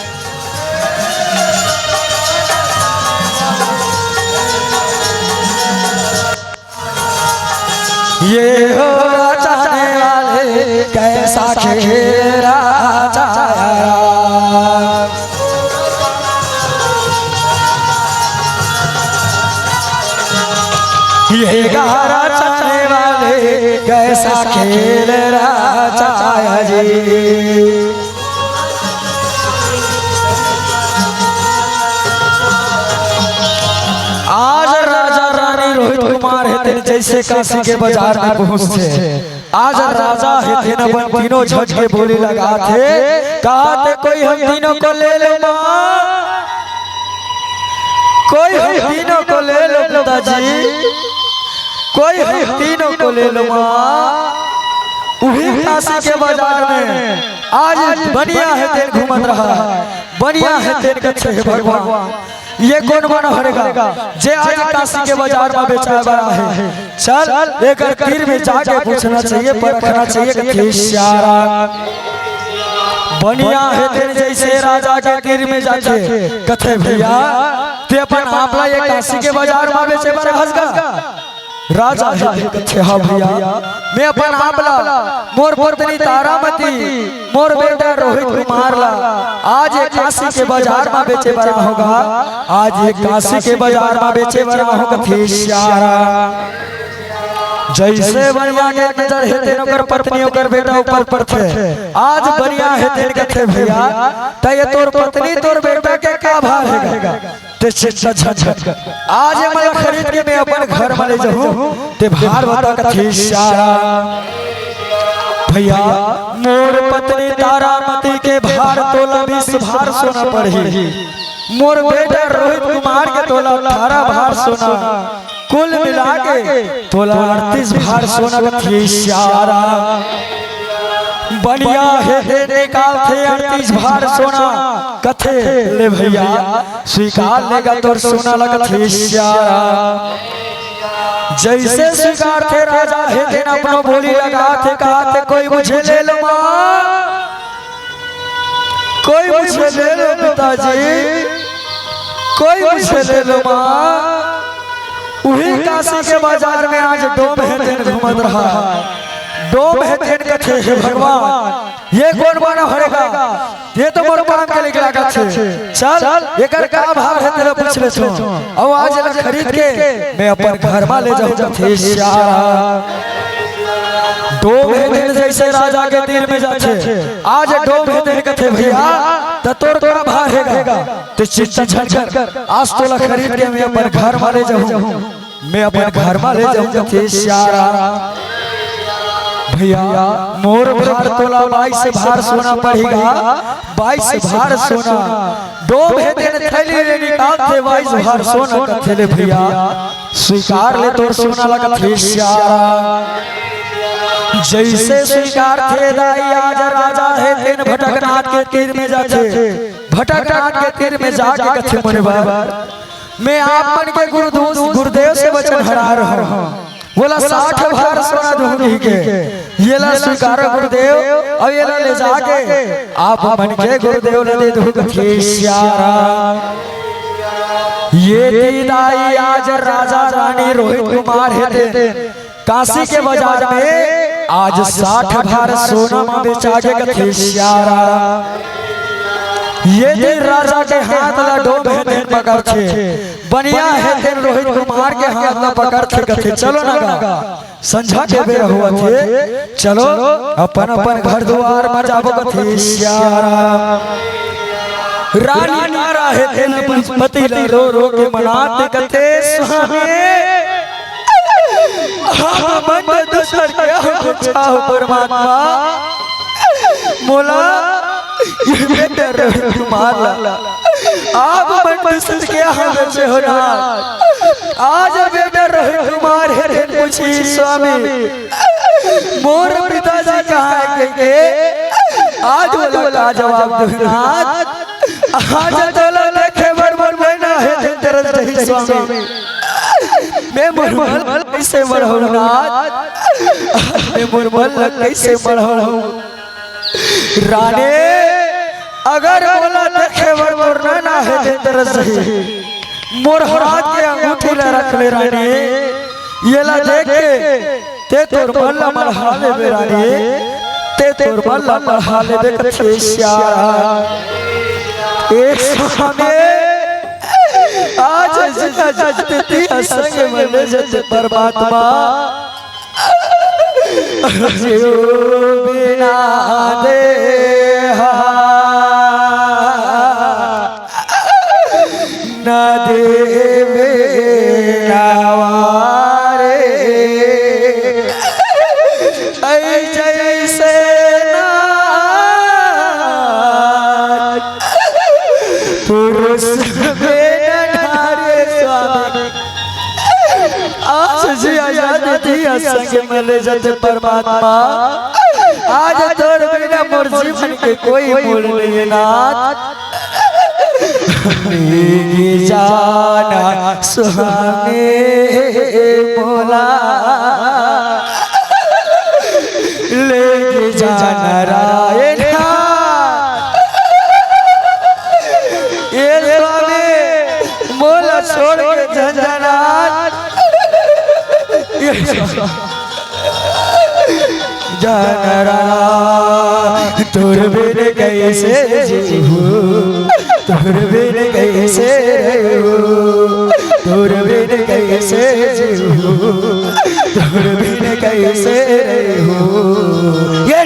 ये हो रचाने वाले कैसा खेल रचाया। ये गा रचाने वाले कैसा खेल रचाया जी। आज राजा रानी रोहित कुमार हे तेन जैसे काशी के बाजार में पहुंचथे, आज राजा हे तेन अपन तीनों झट के बोली लगाथे, कहाथे कोई हम तीनों को ले लो माँ। कोई हम तीनों को ले लो पिताजी, कोई हम तीनों को ले लो माँ। उही काशी के बाजार में आज बनिया हे तेन घूमत रहा है, बनिया हे तेन कथे हे भगवान। ये कोन मन हरे गा जे आज काशी के बाजार में बेचा बर आहे? चल, एकर तीर में जाके पूछना चाहिए, परखना चाहिए, कथे श्यारा। बनिया हे तेन जैसे राजा के तीर में जाथे, कथे भैया, ते अपन आप ला ये काशी के बाजार में बेचे बर आहस गा? राजा हे तेन कथे, हाँ भैया, मैं अपन आप ला, मोर पत्नी तारामती, मोर बेटा रोहित कुमार ला आज ये काशी के बाजार में बेचे बर आहूँ गा, आज ये काशी के बाजार में बेचे बर आहूँ गा, कथे श्यारा। जैसे बनिया के नजर हे तेन ओकर पत्नी ओकर बेटा ऊपर पड़थे। आज बनिया हे तेन कथे, भैया, त ये तोर पत्नी तोर बेटा के का भार हे गा? ते चिंता झन कर, आज ये मन ला खरीद के मैं अपन घर में ले जाहूँ, ते भार बता, कथे श्यारा। भैया, मोर पत्नी तारामती के भार तोला बीस भार सोना पड़ही, मोर बेटा रोहित कुमार के तोला अठारह भार सोना, कुल मिला के तोला अड़तीस भार सोना, कथे श्यारा। बनिया हे तेन निकालथे अड़तीस भार सोना, कथे, ले भैया, स्वीकार ले गा तोर सोना ला, कथे श्यारा। जैसे स्वीकारथे राजा हे तेन अपनो बोली लगाथे, कहाथे, कोई मुझे ले लो माँ, कोई मुझे ले लो पिताजी, कोई मुझे ले लो माँ। उही काशी के बाजार में आज डोम हे तेन घूमत रहा है। डोम हे तेन कथे, हे भगवान, ये कोन मन हरे गा? ये तो मोर काम के लइक लागत हे। चल, एकर का भार हे तेला पूछ लेथों। अउ आज एला खरीद के मैं अपन घर में ले जाहूँ, कथे श्यारा। डोम हे तेन जैसे राजा के तीर में जाथे, आज डोम हे तेन कथे, भैया, त तोर का भार हे गा? ते चिंता झन कर, आज तोला खरीद के मैं अपन घर में ले जाहूँ, मैं अपन घर में ले जाहूँ, कथे श्यारा। भैया, मोर भार तोला बाईस भार सोना पड़ही गा, बाईस भार सोना। डोम हे तेन थैली ले निकालथे, बाईस भार सोना, कथे, ले भैया, स्वीकार ले तोर सोना ला, कथे श्यारा। जैसे स्वीकारथे दाई, आज राजा हे तेन भटकनाथ के तीर में जाथे, भटकनाथ के तीर में जाके कथे, मुनिवर, मैं आप मन के गुरुदू-, गुरुदेव से वचन हराय रहूं, वोला साठ भार सोना दूं कहिके, येला स्वीकारो गुरुदेव, अउ येला ले जाके आप मन के गुरुदेव ला दे दूं, कथे श्यारा। ये दे दाई, आज राजा रानी रोहित कुमार हे तेन काशी के बाजार में आज साठ भार सोना म बेचागे, कथे श्यारा। ये दे राजा के हाथ ला डोम हे तेन पकड़थे, बनिया हे तेन रोहित कुमार के हाथ ला पकड़थे, कथे, चलो ना गा, संझा के बेरा होवत हे, चलो अपन अपन घर दुवार म जाबो, कथे श्यारा। रानी नारा हे तेन अपन पति ला रो रो के मनाथे, कथे, स्वामी, आप मन दूसर के हो छाव परमात्मा, मोला ये बेटा रोहित कुमार ला आप मन दूसर के हाथ से हो ना। आज बेटा रोहित कुमार हे तेन पूछही, स्वामी, मोर पिताजी कहाँ हे कहिके, आज वोला का जवाब दूं नाथ। आज तोला देखे बर मोर मन हे तेन तरस जाही स्वामी। मैं मोर मन कइसे मढ़ाहूं नाथ, मैं मोर मन ला कइसे मढ़ाहूं। रानी, अगर मोला देखे बर मोर नैना हे तेन तरस जाही, मोर हाथ के अंगूठी ला रख ले रानी, येला देख के ते तोर मन ला मढ़ा लेबे रानी, ते तोर मन ला मढ़ा लेबे, कथे श्यारा। ए स्वामी, आज जिया जगत तिया संग मले जत परमात्मा। जीव बिना देह नदी बिना वारे। ऐ जैसे नारी पुरुष बिन नारी। जी आजाद जी, संग में ले जाते परमात्मा। आज तोर बिना मोर जीवन के कोई मोल नहीं है नाथ। लेके जाना स्वामी मोला, लेके जाना राय नाथ। ए स्वामी, मोला छोड़ के झंझनात। ए स्वामी। जानरा, तोर बिन कैसे जीहू, तोर बिन कैसे रहू, तोर बिन कैसे जीहू, तोर बिन कैसे रहू। ए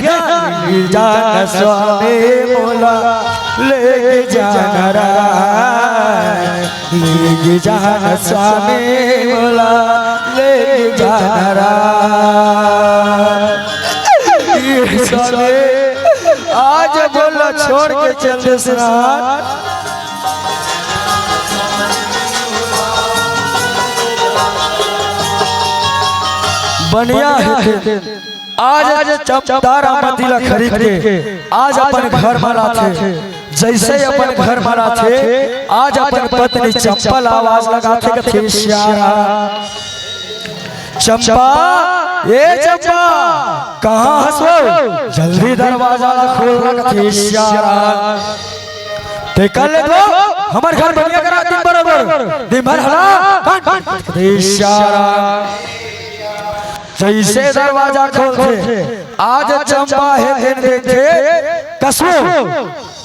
जान स्वामी मोला लेके जानरा। लेके जाना स्वामी मोला, लेके जानरा। ए स्वामी, आज मोला छोड़ के चल दे ससुराल। बनिया हे ते। आज चंपा तारामती ला खरीद के आज अपन घर म लाथे। जइसे अपन घर म लाथे, आज अपन पत्नी चंपा ला आवाज लगाथे, कथे, "श्यारा, चंपा, ए चंपा, कहाँ हस वो? जल्दी दरवाजा ला खोल ना," कथे, "श्यारा।" ते कर ले तो, हमर घर बनिया करा दिन बरोबर, दिन भर हला, कान, कान, कथे, "श्यारा।" जइसे दरवाजा खोलथे, आज चंपा हे तेन देखथे, "कसो,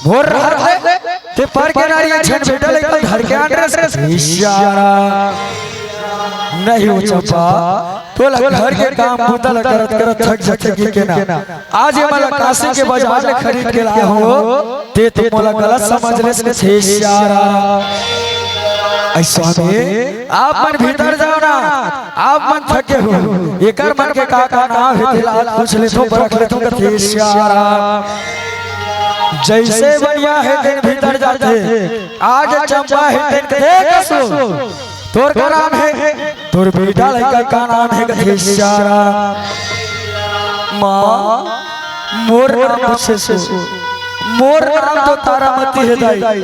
मोर रहत हे, ते पर के नारी एक झन बेटा लइका धर के आन रस।" इशारा। "नहीं हो चंपा, तोला घर के काम बूता ल करत करत थक जाथे कि के ना। आज ये मोला काशी के बाजार ले खरीद के लाए हो, ते तो मोला गलत समझ लेस, कथे, इशारा।" ऐ स्वामी, आप मन भीतर जाओ ना, आप मन थके हो। एकर मन के का का नाम हे, तेला पूछ लेथों, परख लेथों, कथे, "श्यारा।" जइसे बनिया हे तेन भीतर जाथे, आज चंपा हे तेन कथे, "कसो, तोर का नाम हे? तोर बेटा लइका का नाम हे?" कथे, "श्यारा।" "माँ, मोर नाम तो, मोर नाम तो तारामती हे दाई,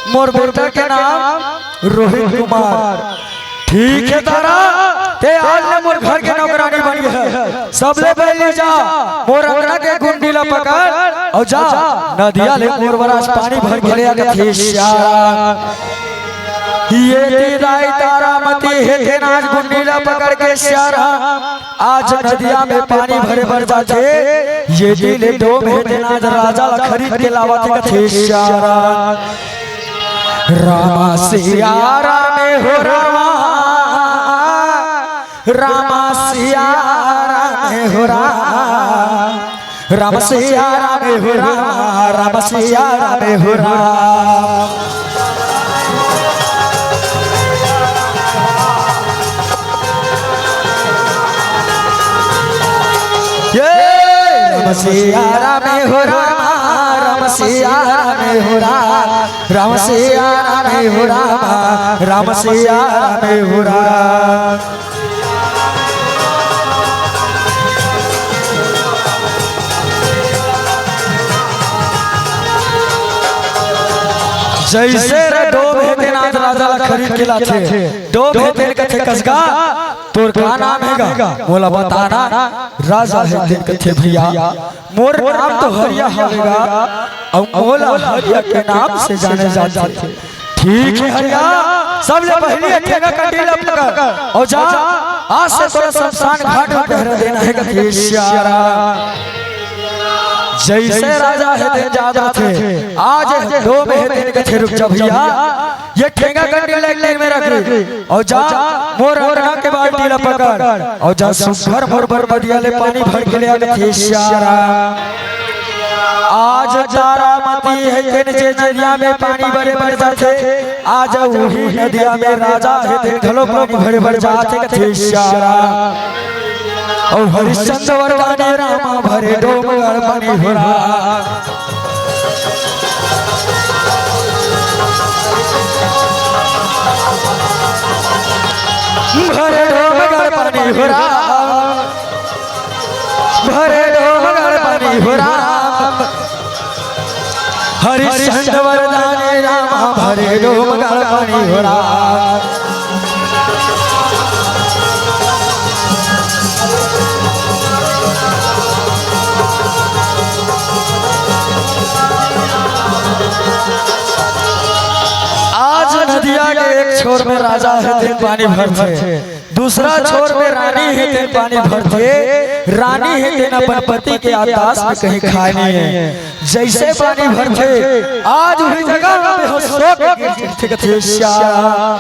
मोर बेटा के नाम रोहित कुमार।" "ठीक हे तारा, ते आज ले मोर घर के नौकरानी बन गे हे। सबले पहिली जा, मोर अंगना के गुंडी ला पकड़ अउ जा, नदिया ले मोर बर आज पानी भर के ले आ," कथे, इशारा। ये ती दाई तारामती हे तेन आज गुंडी ला पकड़ के, इशारा, आज नदिया में पानी भरे बर जाथे। ये ती ले डोम हे तेन आज राजा ला खरीद के लावथे, कथे, इशारा। रामा सिया रामे हो रामा, रामा सिया रामे हो रामा, रामा सिया रामे हो रामा, रामा सिया रामे हो रामा। ये रामा सिया रामे हो रामा, रामा सिया रामे हो रामा, रामा सिया रामे हो रामा, रामा सिया रामे हो रामा। जइसे रे डोम हे तेन आज राजा ला खरीद के लाथे, डोम हे तेन कथे, "कसगा, तोर का नाम हे गा? मोला बता ना।" राजा हे तेन कथे, "भइया, मोर नाम तो हरिया हवे गा, अउ मोला हरिया के नाम से जाने जाथे।" "ठीक हे हरिया, सबले पहिली ए ठेंगा कंडी ला पकड़ अउ जा, आज से तोला शमशान घाट में पहरा देना हे," कथे, इशारा। जइसे राजा हे तेन जात रथे, आज डोम हे तेन कथे, "रुक जा भइया, ये ठेंगा कंडी ला एक तीर में रख अउ जा, मोर अंगना के बाल्टी ला पकड़ अउ जा, सुघर मोर बर नदिया ले पानी भर के ले आ," कथे, इशारा। आज तारामती हे तेन जे नदिया में पानी भरे बर जाथे, आज उही नदिया में राजा हे तेन घलो पानी भरे बर जाथे, कथे, इशारा। अउ हरिश्चंद्र वरदानी रामा भरे डोम गढ़ पानी भरा। भरे डोम गढ़ पानी हो राम, भरे डोमगढ़ पानी हो राम। हरिश्चंद्र वरदानी रामा, भरे डोमगढ़ पानी हो राम। आज नदिया के एक छोर में राजा हे तेन पानी भरथे, दूसरा छोर में रानी हे तेन पानी भरथे। रानी हे तेन अपन पति के याददाश्त में कहीं खाए नहीं है। जइसे पानी भरथे, आज उही जगह में बेहोश होके गिर गिरथे, कथे, "श्याम।"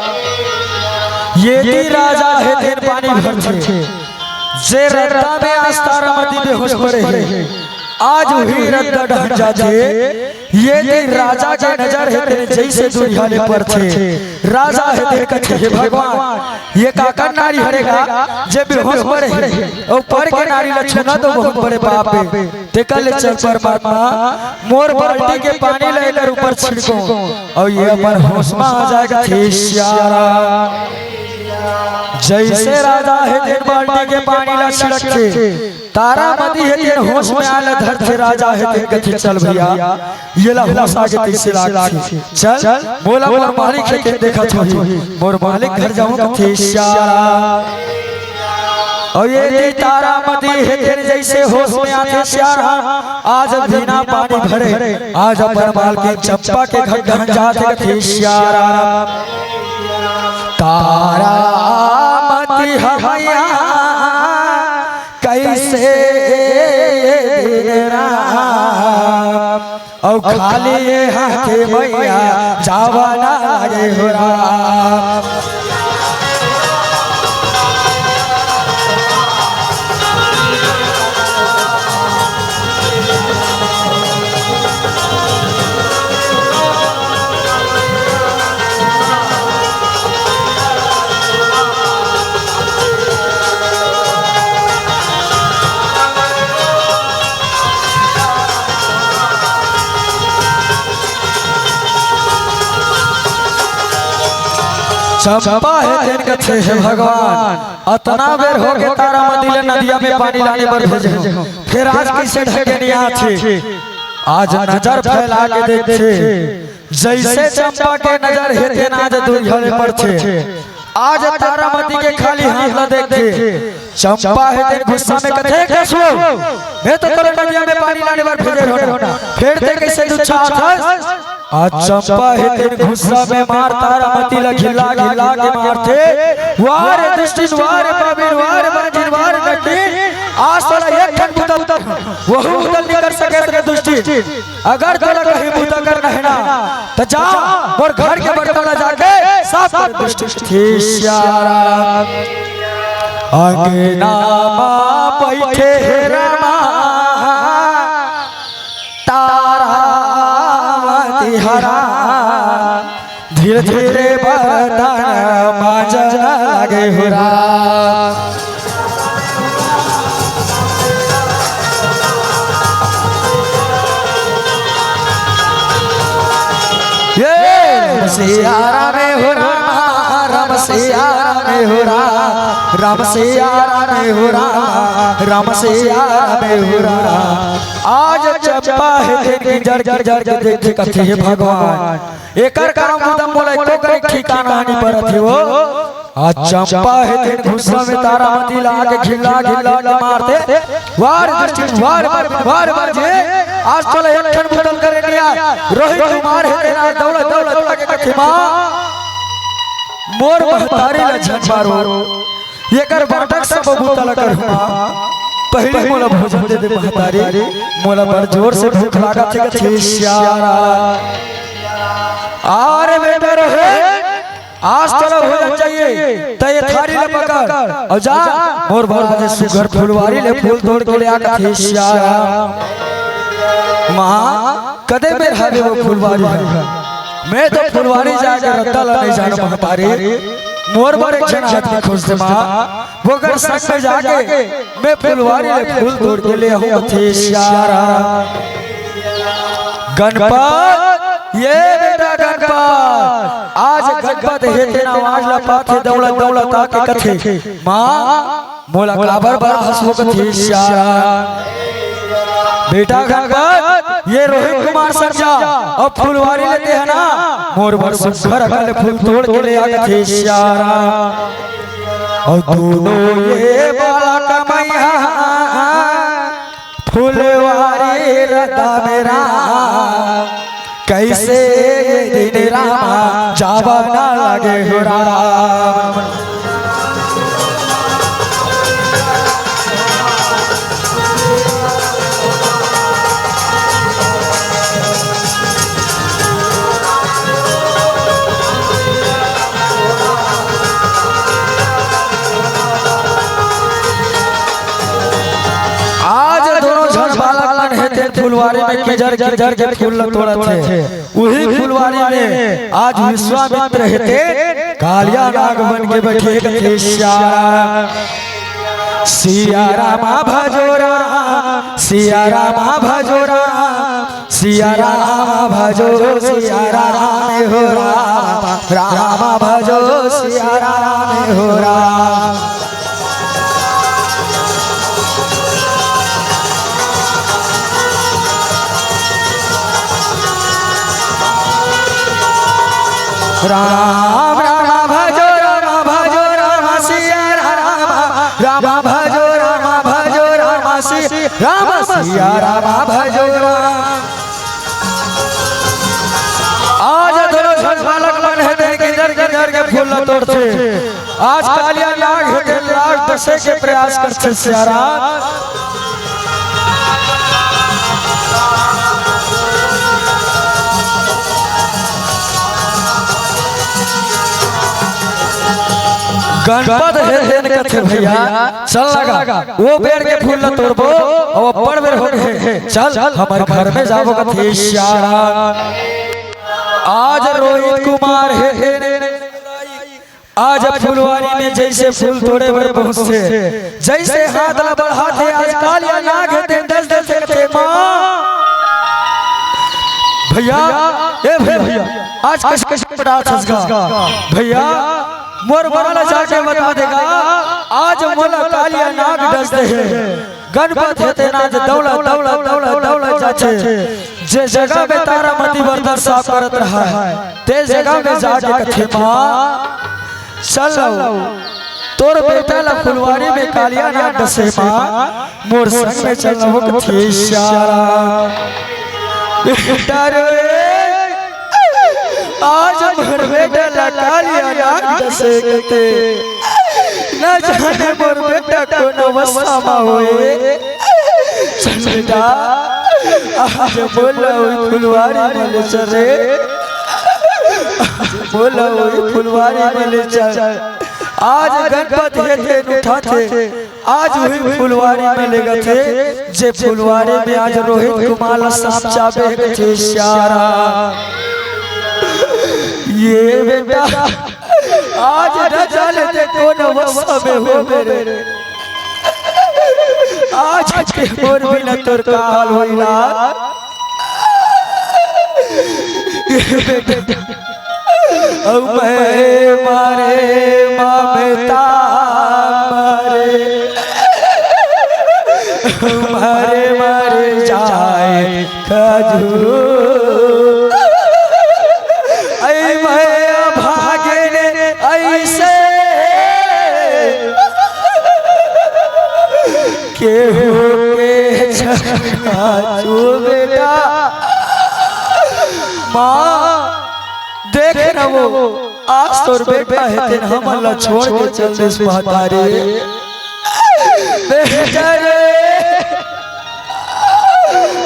ये ती राजा हे तेन पानी भरथे, जे रद्दा में आज तारामती बेहोश पड़े हे, आज उही रद्दा ढह जाथे। ये ती राजा के नजर हे तेन जइसे दुरिहा ले परथे। राजा हे तेन कथे, "हे भगवान, ये काकर नारी हरे गा, जे बेहोश पड़े हे, अउ पड़ के नारी ल छूना तो बहुत बड़े पाप हे।" तेकर ले चल परमात्मा, मोर बाल्टी के पानी ल एकर ऊपर छिड़को, अउ ये अपन होश में आ जाए, कथे, "श्याम।" जइसे राजा हे तेन बाल्टी के पानी ल छिड़कथे, तारामती हे तेन होश में आए ल धरथे, राजा हे तेन कथे, "चल भइया, ये ला होश आगे तइसे लागथे, चल, मोला मोर मालिक हे तेन देखत होही, मोर मालिक घर जाहूं," कथे, "श्याम।" अउ ये ती तारामती हे तेन जइसे होश में आथे, श्याम, आज बिना पानी भरे, आज अपन मालकिन चंपा के घर ढह जाथे, कथे, "श्याम।" तारामती हमया कइसे दिन राम, अउ खाली हाथे मइया जावा ना लागे हो राम। चंपा हे तेन कथे, "हे भगवान, अतना बेर होगे तारामती ल नदिया में पानी लाने बर भेजे हंव, फेर आज कइसे ढंग के नइ आथे?" आज नजर फैला के देखथे, जइसे चंपा के नजर हे तेन आज दुरिहा ले परथे। आज तारामती के खाली हाथ ला देखथे। चंपा हे तेन गुस्सा में कथे, "कइसे हो? मैं तो तोला नदिया में पानी लाने बर भेजे रहेंव ना, फेर तैं कइसे दुछात हस?" आज चंपा हे तेन गुस्सा में मार तारामती ला घिल्ला घिल्ला के मारथे। "वाह रे दुष्टिन, वाह रे पापिन, वाह रे बांझिन, वाह रे नटिन, आज तोला एक ठन बुता, वहू बुता नइ कर सकेस रे दुष्टिन।" अगर तोला कहीं बुता करना हे ना, त जा, मोर घर के बर्तन ला जाके साफ कर दे। श्याम। अंगना मा बइठे हे रमा, तारामती हरा, धीरे धीरे बर्तन मांजन लागे हो राम। ये राम सिया राम हो राम, राम सिया राम हो राम, राम सिया राम हो राम, राम सिया राम हो राम। आज चंपा हे तेन गिंजर गिंजर के देखे कथे, "हे भगवान, एकर काम बुता मोला एको कनी ठिकाना नइ परत हे वो।" आज चंपा हे तेन गुस्सा में तारामती ला आके घिल्ला घिल्ला के मारथे। "वाह रे दुष्टिन, वाह रे बांझिन, वाह रे बांझिन, आज तोला एक ठन बुता ल करे नइ आय। रोहित कुमार हे तेन आज दौड़त दौड़त आके कथे, माँ, मोर महतारी ला झन मारो, एकर बांटा के सब बुता ला करहूं माँ, पहिली मोला भोजन दे दे महतारी, मोला बड़ जोर से भूख लागत हे," कथे श्याम। अरे बेटा रोहित, आज तोला भोजन चाहिए, त ये थारी ला पकड़ अउ जा, मोर बर बने सुघर फुलवारी ले फूल तोड़ के ले आ, कथे श्याम। माँ, कदे मेर हवे वो फुलवारी ह? मैं तो फुलवारी जाके रद्दा ला नइ जानों महतारी, मोर बर एक झन आदमी खोज दे माँ, वोकर संग में जाके मैं फुलवारी ले फूल तोड़ के ले आहूं, कथे श्याम। गणपत, ये बेटा गणपत, आज गणपत हे तेन आवाज ला पाथे, दौड़त दौड़त आके कथे, माँ, मोला काबर बर हंसबो कथे सियाराम। बेटा गणपत, ये रोहित कुमार सरजा अउ फुलवारी ल तें ह ना, मोर बर सुघर अकन ले फूल तोड़ के ले आ कथे सियाराम। अउ दूनों ये बालक मैया फुलवारी रदा मेरा, कइसे ये दिन रामा जावा ना लागे हो राम। आज दूनों झन बालक मन हे तेन फुलवारी में किंजर किंजर के फूल ल तोड़त हे। उही फुलवारी में आज विश्वामित्र हे तेन कालिया नाग बन के बइठे हे कथे सियाराम। सियाराम भजो राम, सियाराम भजो राम, सियाराम भजो सियाराम हो राम, राम भजो सियाराम हो राम। राम राम भजो राम भजो राम सिया राम, राम भजो राम भजो राम सिया राम सिया राम भजो राम। आज दूनों झन बालक मन हे तेन किंजर किंजर के फूल ल तोड़थे। आज कालिया नाग हे तेन राग डसे के प्रयास करथे सियाराम। गणपत हे तेन कथे भैया, चल लगा, वो पेड़ के फूल ल तोड़बो, अउ अब्बड़ बेर हो गे हे, चल हमर घर में जाबो कथे सियाराम। आज रोहित कुमार हे तेन आज फुलवारी में जइसे फूल तोड़े बर पहुंचथे, जइसे हाथ ला बढ़ाथे, आज कालिया नाग हे तेन डस देथे कथे माँ। भैया, ए भैया, आज कइसे कइसे पटात हस गा? भैया, मोर माँ ला जाके बता दे गा, आज मोला कालिया नाग डस दे हे। गणपत हे तेन आज दौड़त दौड़त दौड़त दौड़त जाथे, जे जगह में तारा मती बर्तन साफ करत रहय, ते जगह में जाके कथे माँ, चल लव, तोर बेटा ला फुलवारी में कालिया नाग डसे माँ, मोर संग में चल लव कथे सियाराम। बेटा रे, आज मोर बेटा ला कालिया नाग डसे कथे, न जाने मोर बेटा कोन अवस्था म होए। चल बेटा, आज मोला ओही फुलवारी में ले चल रे, आज मोला ओही फुलवारी में ले चल। आज गणपत हे तेन उठाथे, आज उही फुलवारी में लेगथे, जे फुलवारी में आज रोहित कुमार ला सांप चाबे हे कथे सियाराम। ए बेटा, आज न जाने ते कोन अवस्था में होबे रे। आज के मोर बिना तोर का हाल होही ला। ए बेटा, अउ मैं मारे ममता मारे, मारे मारे जाए खजूर। ऐ मैं अभागिन ऐसे केहू के छक्का चू बेटा। माँ, देख न वो, आज तोर बेटा हे तेन हमन ला छोड़ के चल दिस महतारी। बेटा रे,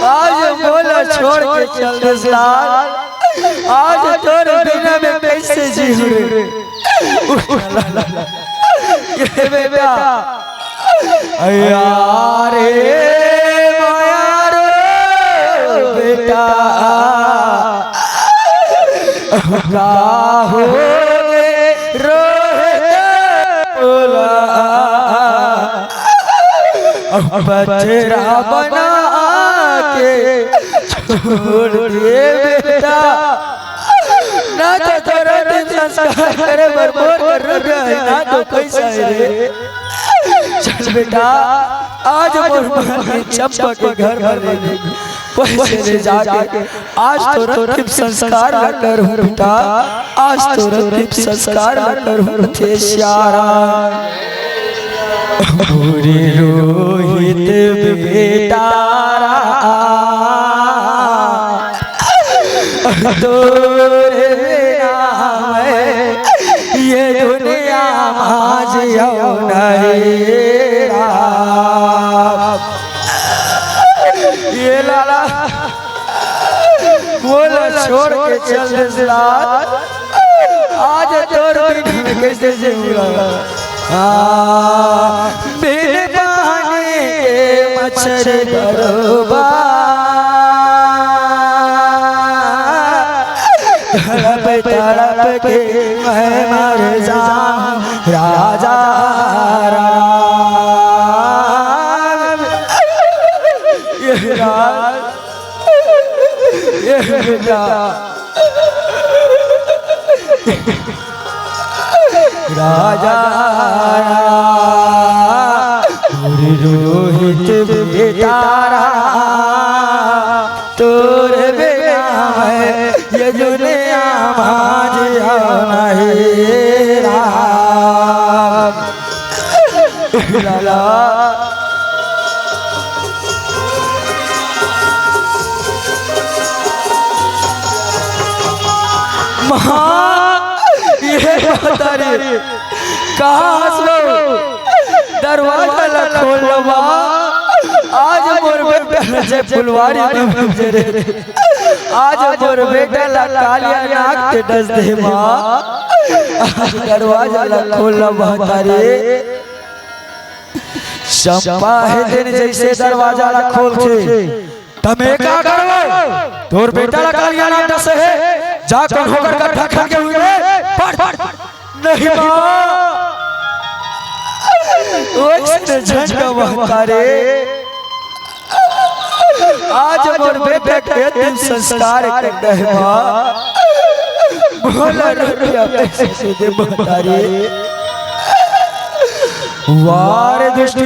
आज मोला छोड़ के चल दिस लाल, आज तोर बिना मैं कइसे जीहूँ रे। ए बेटा, अरे माया रो बेटा, का हो रे रोहित बोला, बछड़ा बना के छोड़ दे बेटा, ना तो दर्द संस्कार करे बर मोर करा रुपया हे ना तो पैसा हे रे। चल बेटा, आज मोर माँ के चंपा के घर बर ले पैसा ले जाके आज तोर अंतिम संस्कार ला करहूँ बेटा, आज तोर अंतिम संस्कार ला करहूँ रे सियाराम। मोरे रोहित बेटा रा, तोर बिना मैं ये दुनिया मा जियव नहीं राम। ये लाला मोला छोड़ के चल देस लाल, आज तोर बिना मैं कइसे जीऊँगा? हाँ, बिन पानी के मछरी बरोबर, तड़प तड़प के मैं मर जाऊँ राजा राम। ये राज ये बेटा। राजा मोर रोहित बेटा रा, तोर बिना मैं ये दुनिया मा जियव नहीं राम। लाला। माँ, ये महतारी, कहाँ हस वो? दरवाजा ला खोल माँ। आज मोर बेटा जय फुलवारी में बजे रे। आज मोर बेटा ला कालिया नाग ते डस दे माँ। आज दरवाजा ला खोल महतारी। चंपा हे दिन जइसे दरवाजा ला खोलथे, त मैं का करवो? तोर बेटा ला कालिया नाग डसे हे, जा कोन होकर का ढक्कन के हुई में पड़। नहीं माँ, ओइसने झन कह महतारी। आज मोर बेटा के अंतिम संस्कार करना हे माँ। मोला रुपया पैसा दे दे महतारी। वाह रे दुष्टी,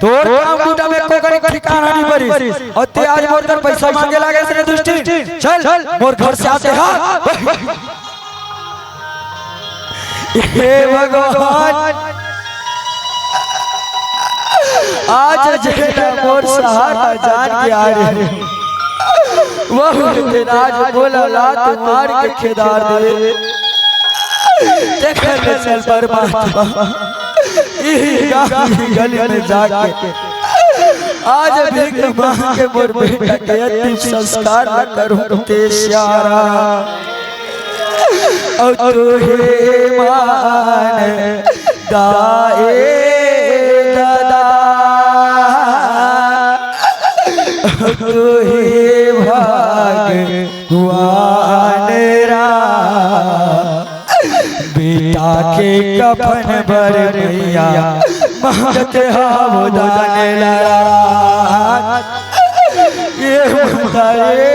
तोर काम बूता में कोकरी ठिकाना नहीं परिस। अउ ते आज मोर कर पैसा मांगे लागे रे दुष्टी। चल, मोर घर से आते हा। हे भगवान, आज जेला मोर सहारा जान के आ रे, वहू तेन आज मोला लात मार के खेदार दे। तेकर ले चल परमात्मा, इही गाँव की गली में जाके आज भीख मांग के मोर बेटा के अंतिम संस्कार ला करहूँ रे सियाराम। अउ तू ही मान दाए दादा, अउ तू ही भगवान रा। बेटा के कफन बर मैया मांगत हाव दान लड़ा। ये बताए,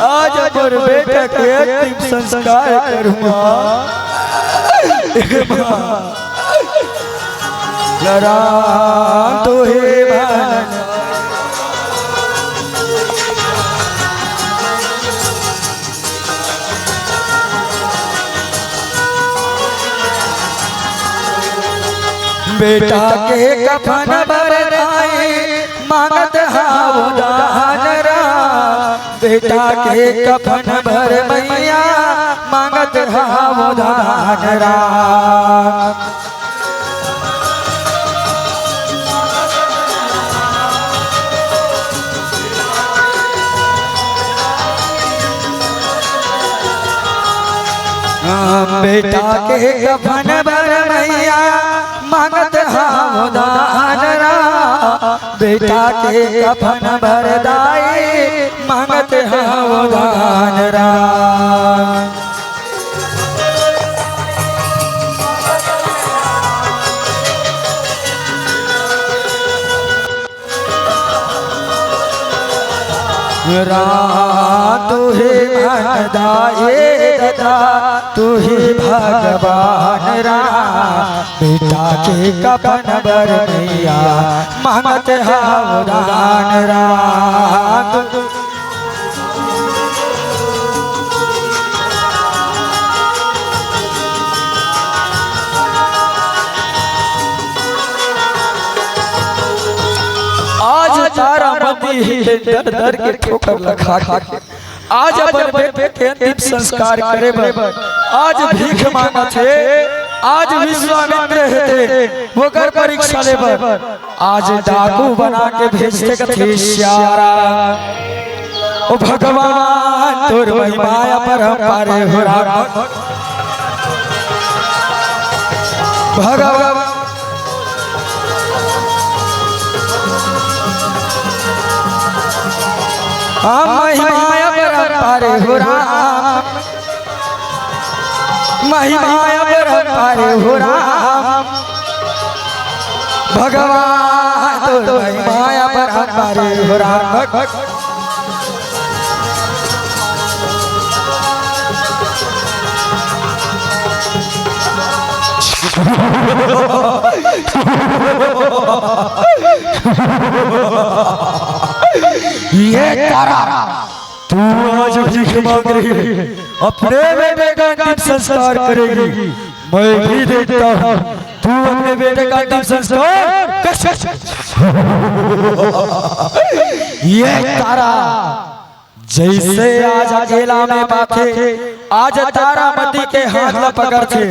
आज मोर बेटा के अंतिम संस्कार करहूँ माँ। हे माँ, लड़ा तो हे भगवान। बेटा के कफन बर दाई मांगत हाव दान राम। बेटा के कफन बर मैया मांगत हाव दान राम। बेटा के कफन बर मैया मांगत हाव दान राम। बेटा के कफन बर दाई मांगत हाव दान राम। राम तू हे भगवान दाई तू ही भगवान राम, बेटा के कफन बर मैया मांगत हव दान राम। आज तारामती ही दर दर के ठोकर ल खा के आज अपन बेटे के अंतिम संस्कार करे बर आज भीख मांगत हे। आज विश्वामित्र हे ते ओकर परीक्षा ले बर आज डाकू बना के भेजथे कथे सियारा। ओ भगवान तोर महिमा अपरंपार हे हो राम। भगवान हम महिमा अपरंपार हे हो राम। महिमा अपरंपार हे हो राम। भगवान तोर महिमा अपरंपार हे हो राम। ये तारा, तू आज भीख मांग रही है, अपने बेटे का अंतिम संस्कार करेगी। मैं भी देखता हूँ तू अपने बेटे का अंतिम संस्कार कैसे। ये तारा जैसे आज अकेला में बाथे, आज तारामती के हाथ ला पकड़थे,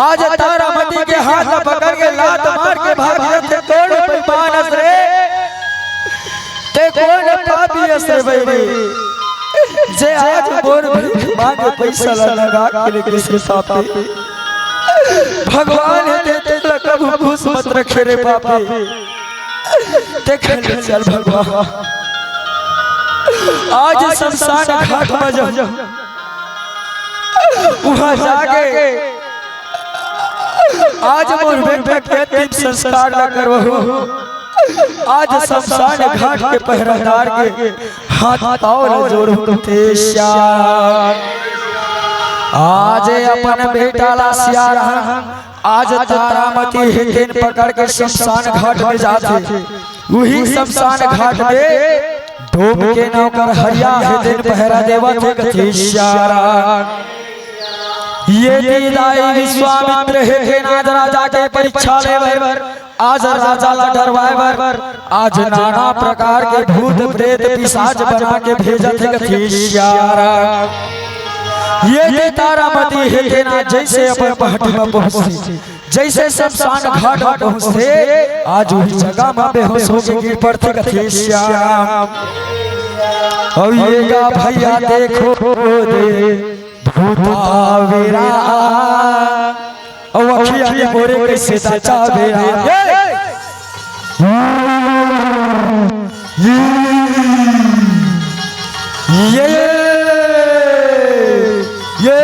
आज तारामती के हाथ ला पकड़ के लात मार के भाग जाथे। कोन बेईमान अस रे, ते कोन पापी अस रे बहिनी, जे आज मोर भीख मांगे पैसा ला लगा के लेगे से पापी। भगवान हे ते, तेला कभू खुश मत रखे रे पापी। देख ले चल भगवान, आज शमशान घाट में जाहूं, उहां जाके आज मोर बेटा के अंतिम संस्कार ला करवाहूं। आज शमशान घाट के पहरेदार के हाथ पांव ला जोड़हूं कथे सियारा। आज अपन बेटा ला सियारा आज तारामती हे तेन पकड़ के शमशान घाट में जाथे। उही शमशान घाट में डोम के नौकर हरिया हे तेन पहरा देवत हे कथे सियारा। ये दीदाई विश्वामित्र हे तेन आज राजा के परीक्षा ले बर, आज राजा ला डरवाए बर, आज नाना प्रकार के भूत प्रेत पिशाच बना के भेजत हे कथे सियारा। ये दे तारामती हे तेन आज जैसे अपन पहाटी में पहुंचथे, जैसे शमशान घाट में पहुंचथे, आज उही जगह में बेहोश होके गिर पड़थे कथे सियारा। अउ ये गा भैया देखो दे भूतावेरा, अउ अखिया के बोरे कैसे ताचावेरा। ये, ये, ये,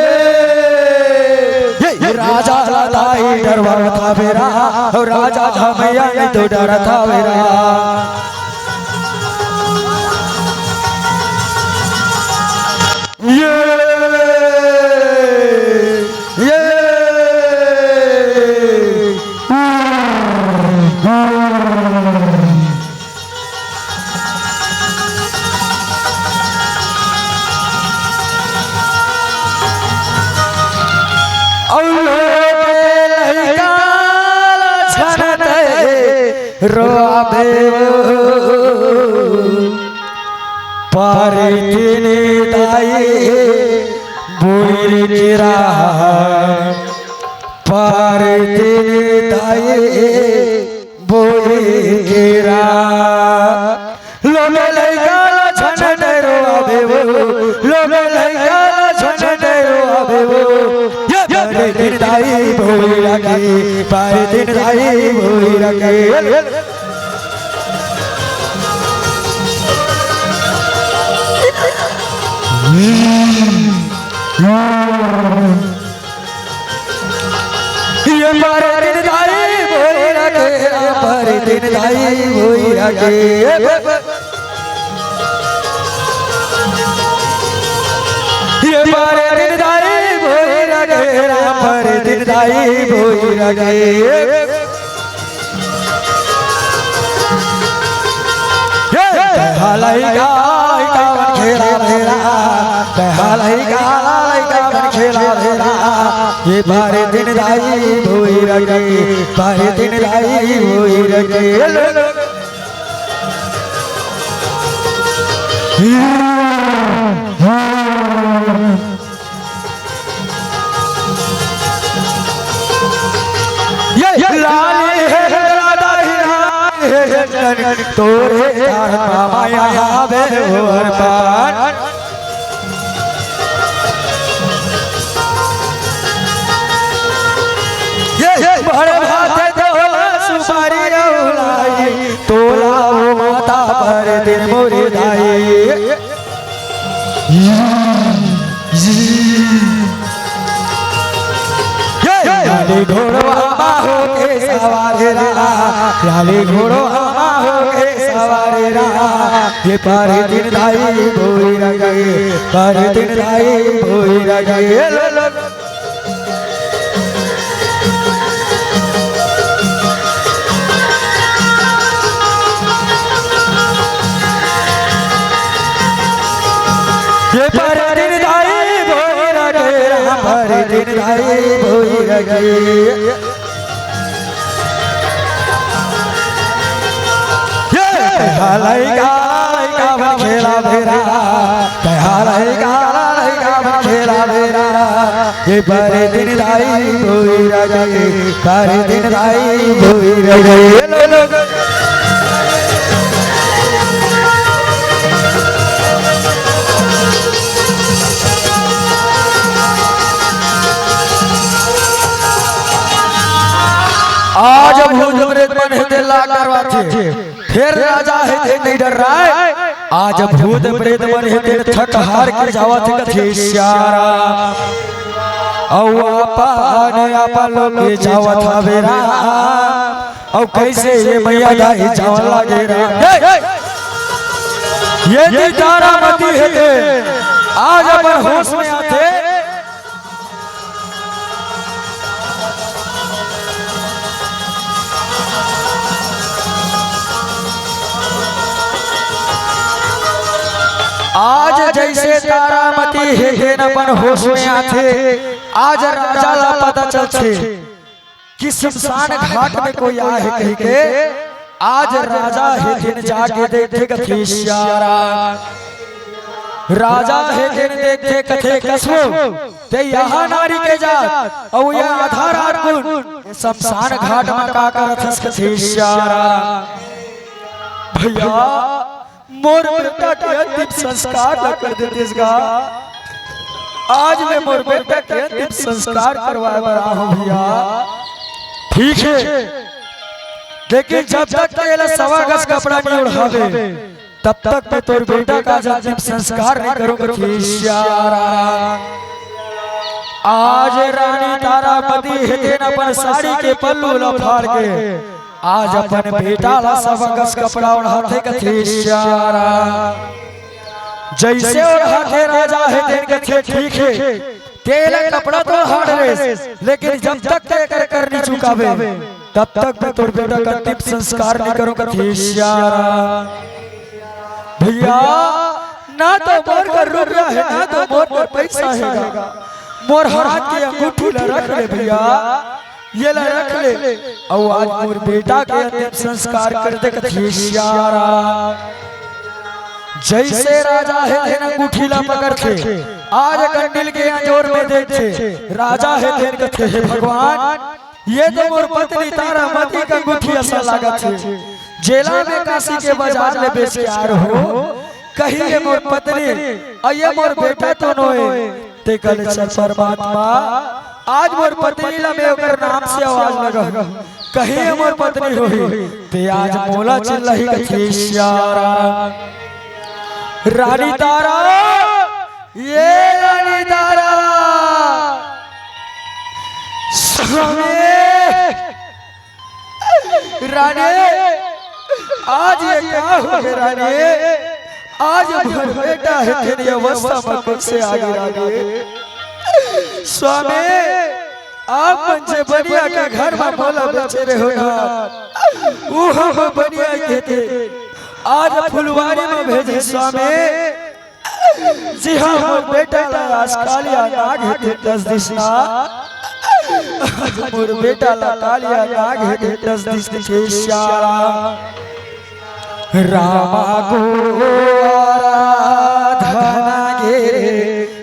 ये राजा ला दाई डरवावत हवे रा, अउ राजा झमैया नहीं तो डरत हवे रा। ये, ये, अउ लोग लइका ला छनत हे रोआबे ओ। पारे तेने दाई बोइर केरा, पारे तेने दाई बोइर केरा। लोग लइका ला झन डरो आबे वो, लोग लइका ला झन डरो आबे वो। ये पारे तेने दाई बोइर के, पारे तेने दाई बोइर के। ये पारे तेने दाई बोइर के, पारे तेने दाई बोइर के। ये पारे तेने दाई दाई भोई रगे। ये हलाई गाय का खेला भेरा, हलाई गाय का खेला भेरा। ये बारे दिन दाई भोई रगे, बारे दिन दाई भोई रगे। ये लाली हे राधा ही लाली हे जन, तोरे कारण मामा यहाँ बे हो अरपन। ये बड़े भाते तोला सुपारी रउलाई, तोला वो माता पर दिन मोरी दाई। ये लाली घोड़वा मा होके सवार रहा, लाली घोड़वा मा होके सवार रहा। ये पर दिन दाई भोई रगे, पर दिन दाई भोई रगे। लो, लो, लो। ये पर दिन दाई भोई रगे, पर दिन दाई भोई रगे। ये हलाई गाय का खेला भेरा, हलाई गाय का खेला भेरा। ये पर दिन दाई भोई रगे, पर दिन दाई भोई रगे। ये लो, लो, लो। आज भूत प्रेत मन हे तेला करवाथे, फेर राजा हे ते नइ डर्राय। आज भूत प्रेत मन हे ते थक हार के जावत हे कथे सियाराम। अउ आपा ने आपा लोग के जावत हवे राम। अउ कइसे ये मइया दाई जावन लागे राम। ये, ये दी तारामती हे ते आज अपन होश में आथे। आज जइसे तारामती हे तेन अपन होश में आथे, आज राजा ला पता चलथे कि शमशान घाट में कोई आहे कहिके। आज राजा हे तेन जाके देखथे कथे सियाराम। राजा हे तेन देखथे कथे कसो ते यहाँ नारी के जात अउ ये आधा रात कुन शमशान घाट म का करत हस कथे सियाराम। भइया, मोर बेटा के अंतिम संस्कार ल कर देतेस गा। आज मैं मोर बेटा के अंतिम संस्कार करवाए बर आहूं भइया। ठीक हे, लेकिन जब तक तेला सवा गज कपड़ा नइ ओढ़ाबे, तब तक मैं तोर बेटा का अंतिम संस्कार नइ करूं कथे सियाराम। आज रानी तारामती हे तेन अपन साड़ी के पल्लू ला फाड़ के आज अपन बेटा ला सवा गज कपड़ा ओढ़ाथे कथे सियाराम। जइसे ओढ़ाथे राजा हे तेन कथे ठीक हे, तेला कपड़ा तो ओढ़ा डरेस, लेकिन जब तक ते एकर करनी चुकाबे, तब तक मैं तोर बेटा का अंतिम संस्कार नइ करूं कथे सियाराम। भइया, ना तो मोर कर रुपया हे, ना तो मोर कर पइसा हे गा। मोर हाथ के अंगूठी ला रख ले भइया, ये ला रख ले। अउ आज मोर बेटा के अंतिम संस्कार कर दे कथे सियाराम। जइसे राजा हे तेन अंगूठी ला पकड़थे, आज कंडिल के अंजोर में देखथे, राजा हे तेन कथे, हे भगवान, ये तो मोर पत्नी तारामती के अंगूठी असन लागत हे, जेला मैं काशी के बाजार ले बेच के आय रहेंव। कहीं ये मोर पत्नी अउ ये मोर बेटा तो नोहे। ते कहले, चल परमात्मा, आज मोर पत्नी ला मैं ओकर नाम से आवाज लगाहूं, कहीं ये मोर पत्नी होही, ते आज मोला चिल्लाही कथे सियाराम। रानी तारा, ये रानी तारा, स्वामी, रानी, आज ये का होगे रानी? आज मोर बेटा हे तेन ये अवस्था म कइसे आगे रानी? स्वामी, आप मन जे बनिया के घर म मोला बेचे रहे हो ना, वो हम बनिया के थे। आज फुलवारी म भेजे स्वामी, जी हाँ, मोर बेटा ला आज कालिया नाग हे ते दस दिस ना। आज मोर बेटा ला कालिया नाग हे ते दस दिस के श्याम। रामा गोरा धना गिरधारी,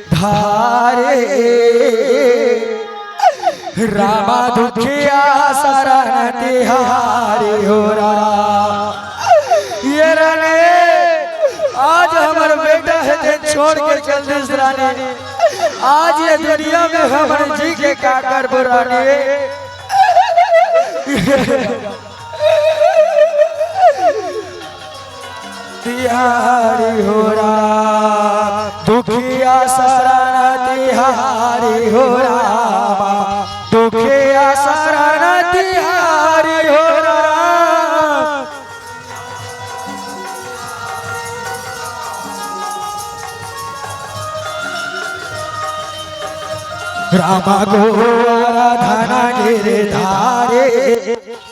रामा दुखिया शरण तिहारी हो राम। ये रानी, आज हमर बेटा हे ते छोड़ के चल दिस रानी। आज ये दुनिया में हमर जी के का करबो रानी। तिहारी हो राम, दुखिया शरण तिहारी हो राम, दुखिया शरण तिहारी हो राम। रामा गोरा धना गिरधारी,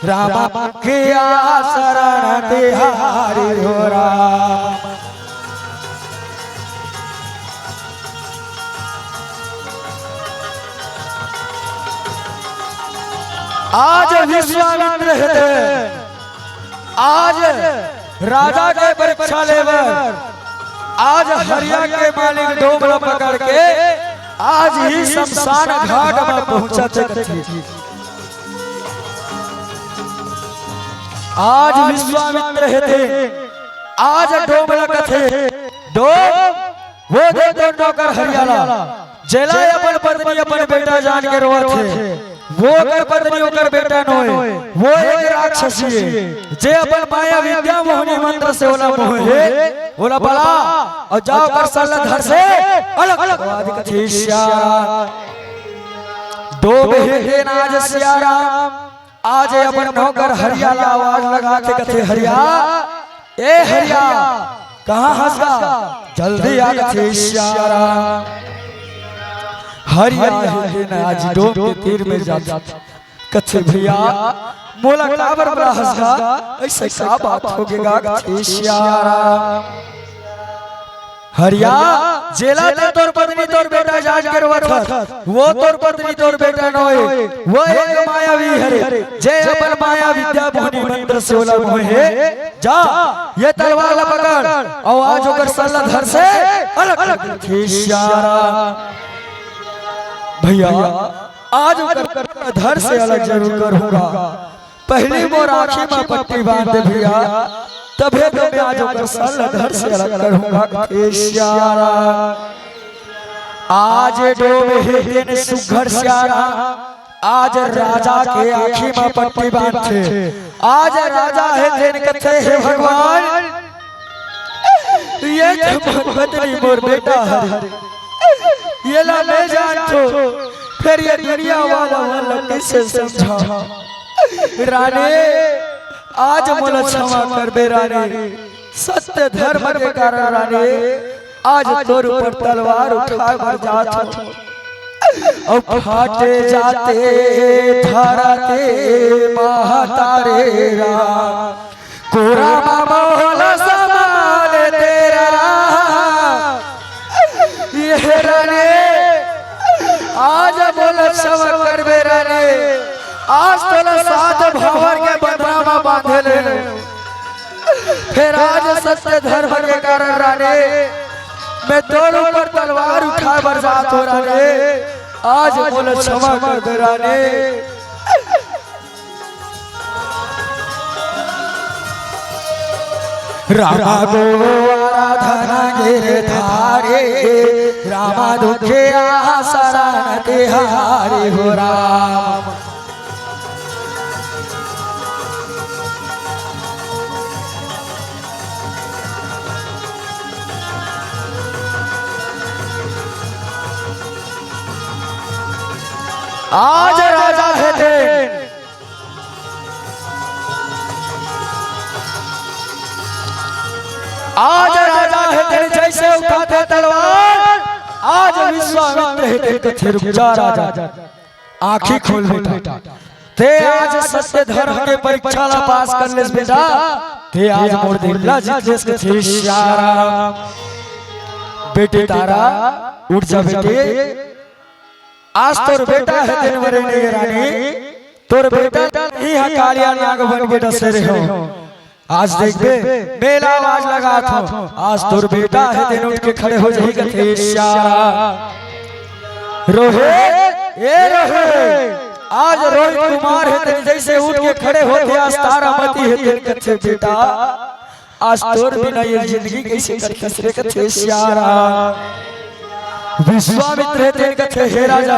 रामा दुखिया शरण तिहारी हो राम। आज विश्वामित्र हे ते, आज राजा के परीक्षा लेबर, आज हरिया के मालिक डोम ला पकड़ के आज ही शमशान घाट म पहुंचा सकत हे। आज विश्वामित्र हे ते, आज डोम ला कथे, डोम, वो दे तो नौकर हरिया ला, जेला अपन पत्नी अपन बेटा जान के रोवत हे, वो ओकर पत्नी ओकर बेटा नोय, वो एक राक्षसी हे, जे अपन माया विद्या मोहनी मंत्र से ओला मोहे, ओला बला, अउ जा ओकर सल्ला धर से अलग, अलग कथे श्याम। डोम हे ते ना आज श्याम, आज अपन नौकर हरिया ला आवाज लगा के कथे, हरिया, ए हरिया, कहाँ हस गा? जल्दी आ कथे श्याम। हरिया हे ते ना आज डोम के तीर में जात कथे, भैया, मोला काबर बलाहस गा? अइसे का बात होगे गा कथे श्याम। हरिया, जेला ते तोर पत्नी तोर बेटा जान के रोवत हस, वो तोर पत्नी तोर बेटा नोय, वो एक मायावी हरे, जे अपन माया विद्या मोहनी मंत्र से ओला मोहे। जा, ये तलवार ला पकड़, अउ आज ओकर सल्ला धर से अलग, अलग कथे श्याम। भैया, आज ओकर सल्ला धर से अलग जरूर करहूँ गा। पहिली मोर आँखी म पट्टी बांध दे भैया, तभे तो मैं आज ओकर सल्ला धर से अलग करहूँ गा कथे श्याम। आज डोम हे ते ना सुघर श्याम, आज राजा के आँखी म पट्टी बांधथे, आज राजा हे ते ना कथे, हे भगवान, ये तो मोर पत्नी मोर बेटा हरे, येला मैं जानथों, फेर ये दुनिया वाला मन ला कइसे समझावं? रानी, आज मोला क्षमा करबे रानी, सत्य धर्म के कारण रानी, आज तोर ऊपर तलवार उठाए बर जात हंव। अउ फाटे जाथे धरती महतारी राम, कोरा म मोला संभाल तेरा। ये रानी, आज मोला क्षमा करबे रानी, आज तोला सात भंवर के बंधना म बांधे ले, फेर आज सत्य धर्म के कारण रानी, मैं तोर ऊपर तलवार उठाए बर जात हंव रानी, आज मोला क्षमा कर दे रानी। रामा गोरा धना गिरधारी, रामा दुखिया शरण तिहारी हो राम। आज राजा हे ते, आज राजा हे ते जइसे उठाथे तलवार, आज विश्वामित्र हे ते कथे, रुक जा राजा। आँखी खोल बेटा, ते आज सत्य धर्म के परीक्षा ला पास कर लेस बेटा, ते आज मोर दिल ला जीत लेस कथे सियाराम। बेटी तारा, उठ जा बेटी, आज तोर बेटा हे तेन वरे नहीं रानी, तोर बेटा ही हा कालिया नाग बन के डसे रहो। आज देखबे, मेला आज लगात हो, आज तोर बेटा हे तेन उठ के खड़े हो जाही कथे सियाराम। रोहित, ए रोहित, आज रोहित कुमार हे तेन जैसे उठ के खड़े होथे, आज तारामती हे तेन कथे बेटा, आज तोर बिना ये जिंदगी कैसे कटही रे कथे सियाराम। विश्वामित्र हे तेन कथे हे राजा,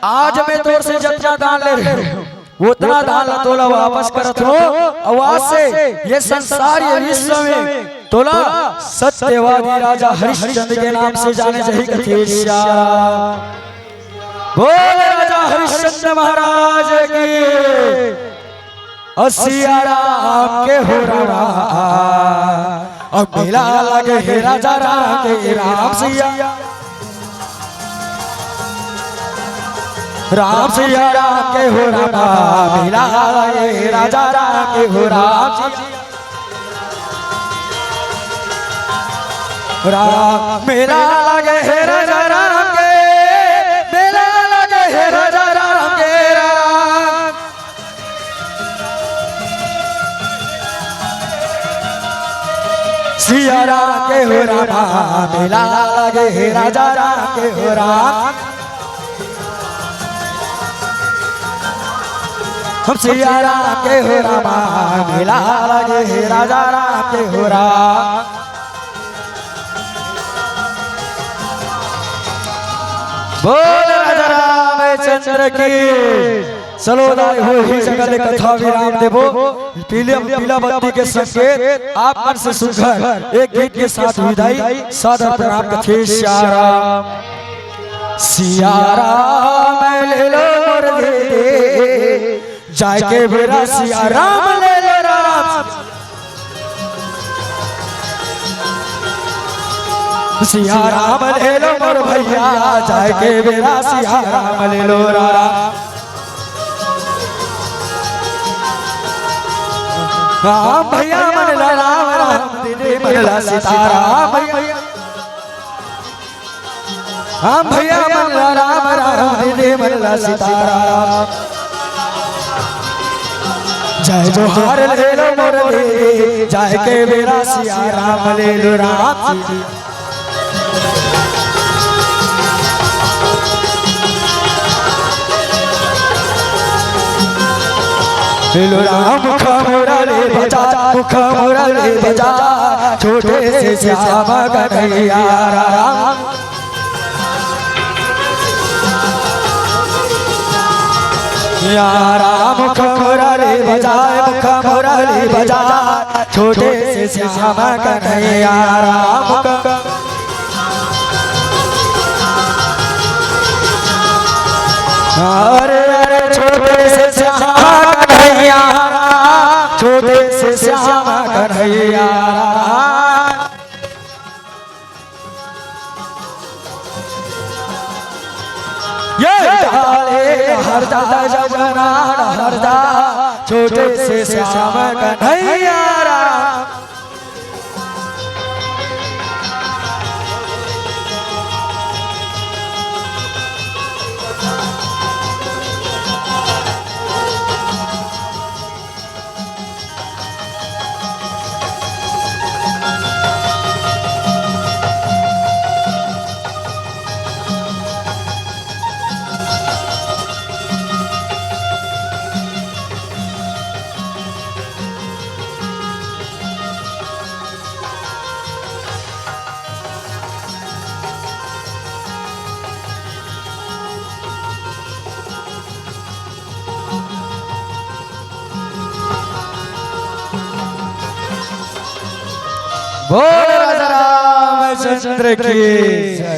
आज मैं तोर से जतना दान ले रहे हो, ओतना दान ला तोला वापस करत हो, अउ आज से ये संसार, ये विश्व में तोला सत्यवादी राजा हरिश्चंद्र के नाम से जाने जाही कथे सियाराम। बोल राजा हरिश्चंद्र महाराज की। अ सियाराम के हो रामा, अब मेला लगे हे राजा राम के, राम सिया राम सिया राम के हो रामा, मेला लगे राजा राम के हो राम सिया। राम मेला लगे हे राजा राम के, मेला लगे हे राजा राम के राम। सिया राम के हो रामा, मेला लगे हे राजा राम के हो राम। हम सिया राम के हो रामा, मेला लगे हे राजा राम के हो राम। बोल राजा रामचंद्र की। चलो दाई हो ही जगह ले कथा विराम देबो। पीले, पीला बत्ती के संकेत आप मन से सुघर एक गीत के साथ विदाई, सादर प्रणाम कथे सियाराम। सियाराम ले लो मोर दे, जाय के बेरा सियाराम ले लो राम। सियाराम ले लो मोर भैया, जाय के बेरा सियाराम ले लो राम। राम भैया मन ला राम राम, दीदी मन ला सीताराम भैया। राम भैया मन ला राम राम, दीदी मन ला सीताराम। जय जोहार ले लो मोर दीदी, जाय के बेरा सियाराम ले लो राम। ले लो राम मुख मोरा ले बजा, मुख मोरा ले बजा, छोटे से श्याम कन्हैया राम। या राम मुख मोरा ले बजा, मुख मोरा ले बजा, छोटे से श्याम कन्हैया राम। अरे अरे छोटे से श्याम कन्हैया राम, छोटे से श्याम कन्हैया राम। ये डाले हरदा जमुना हरदा, छोटे से श्याम कन्हैया राम। बोल राजा रामचंद्र की।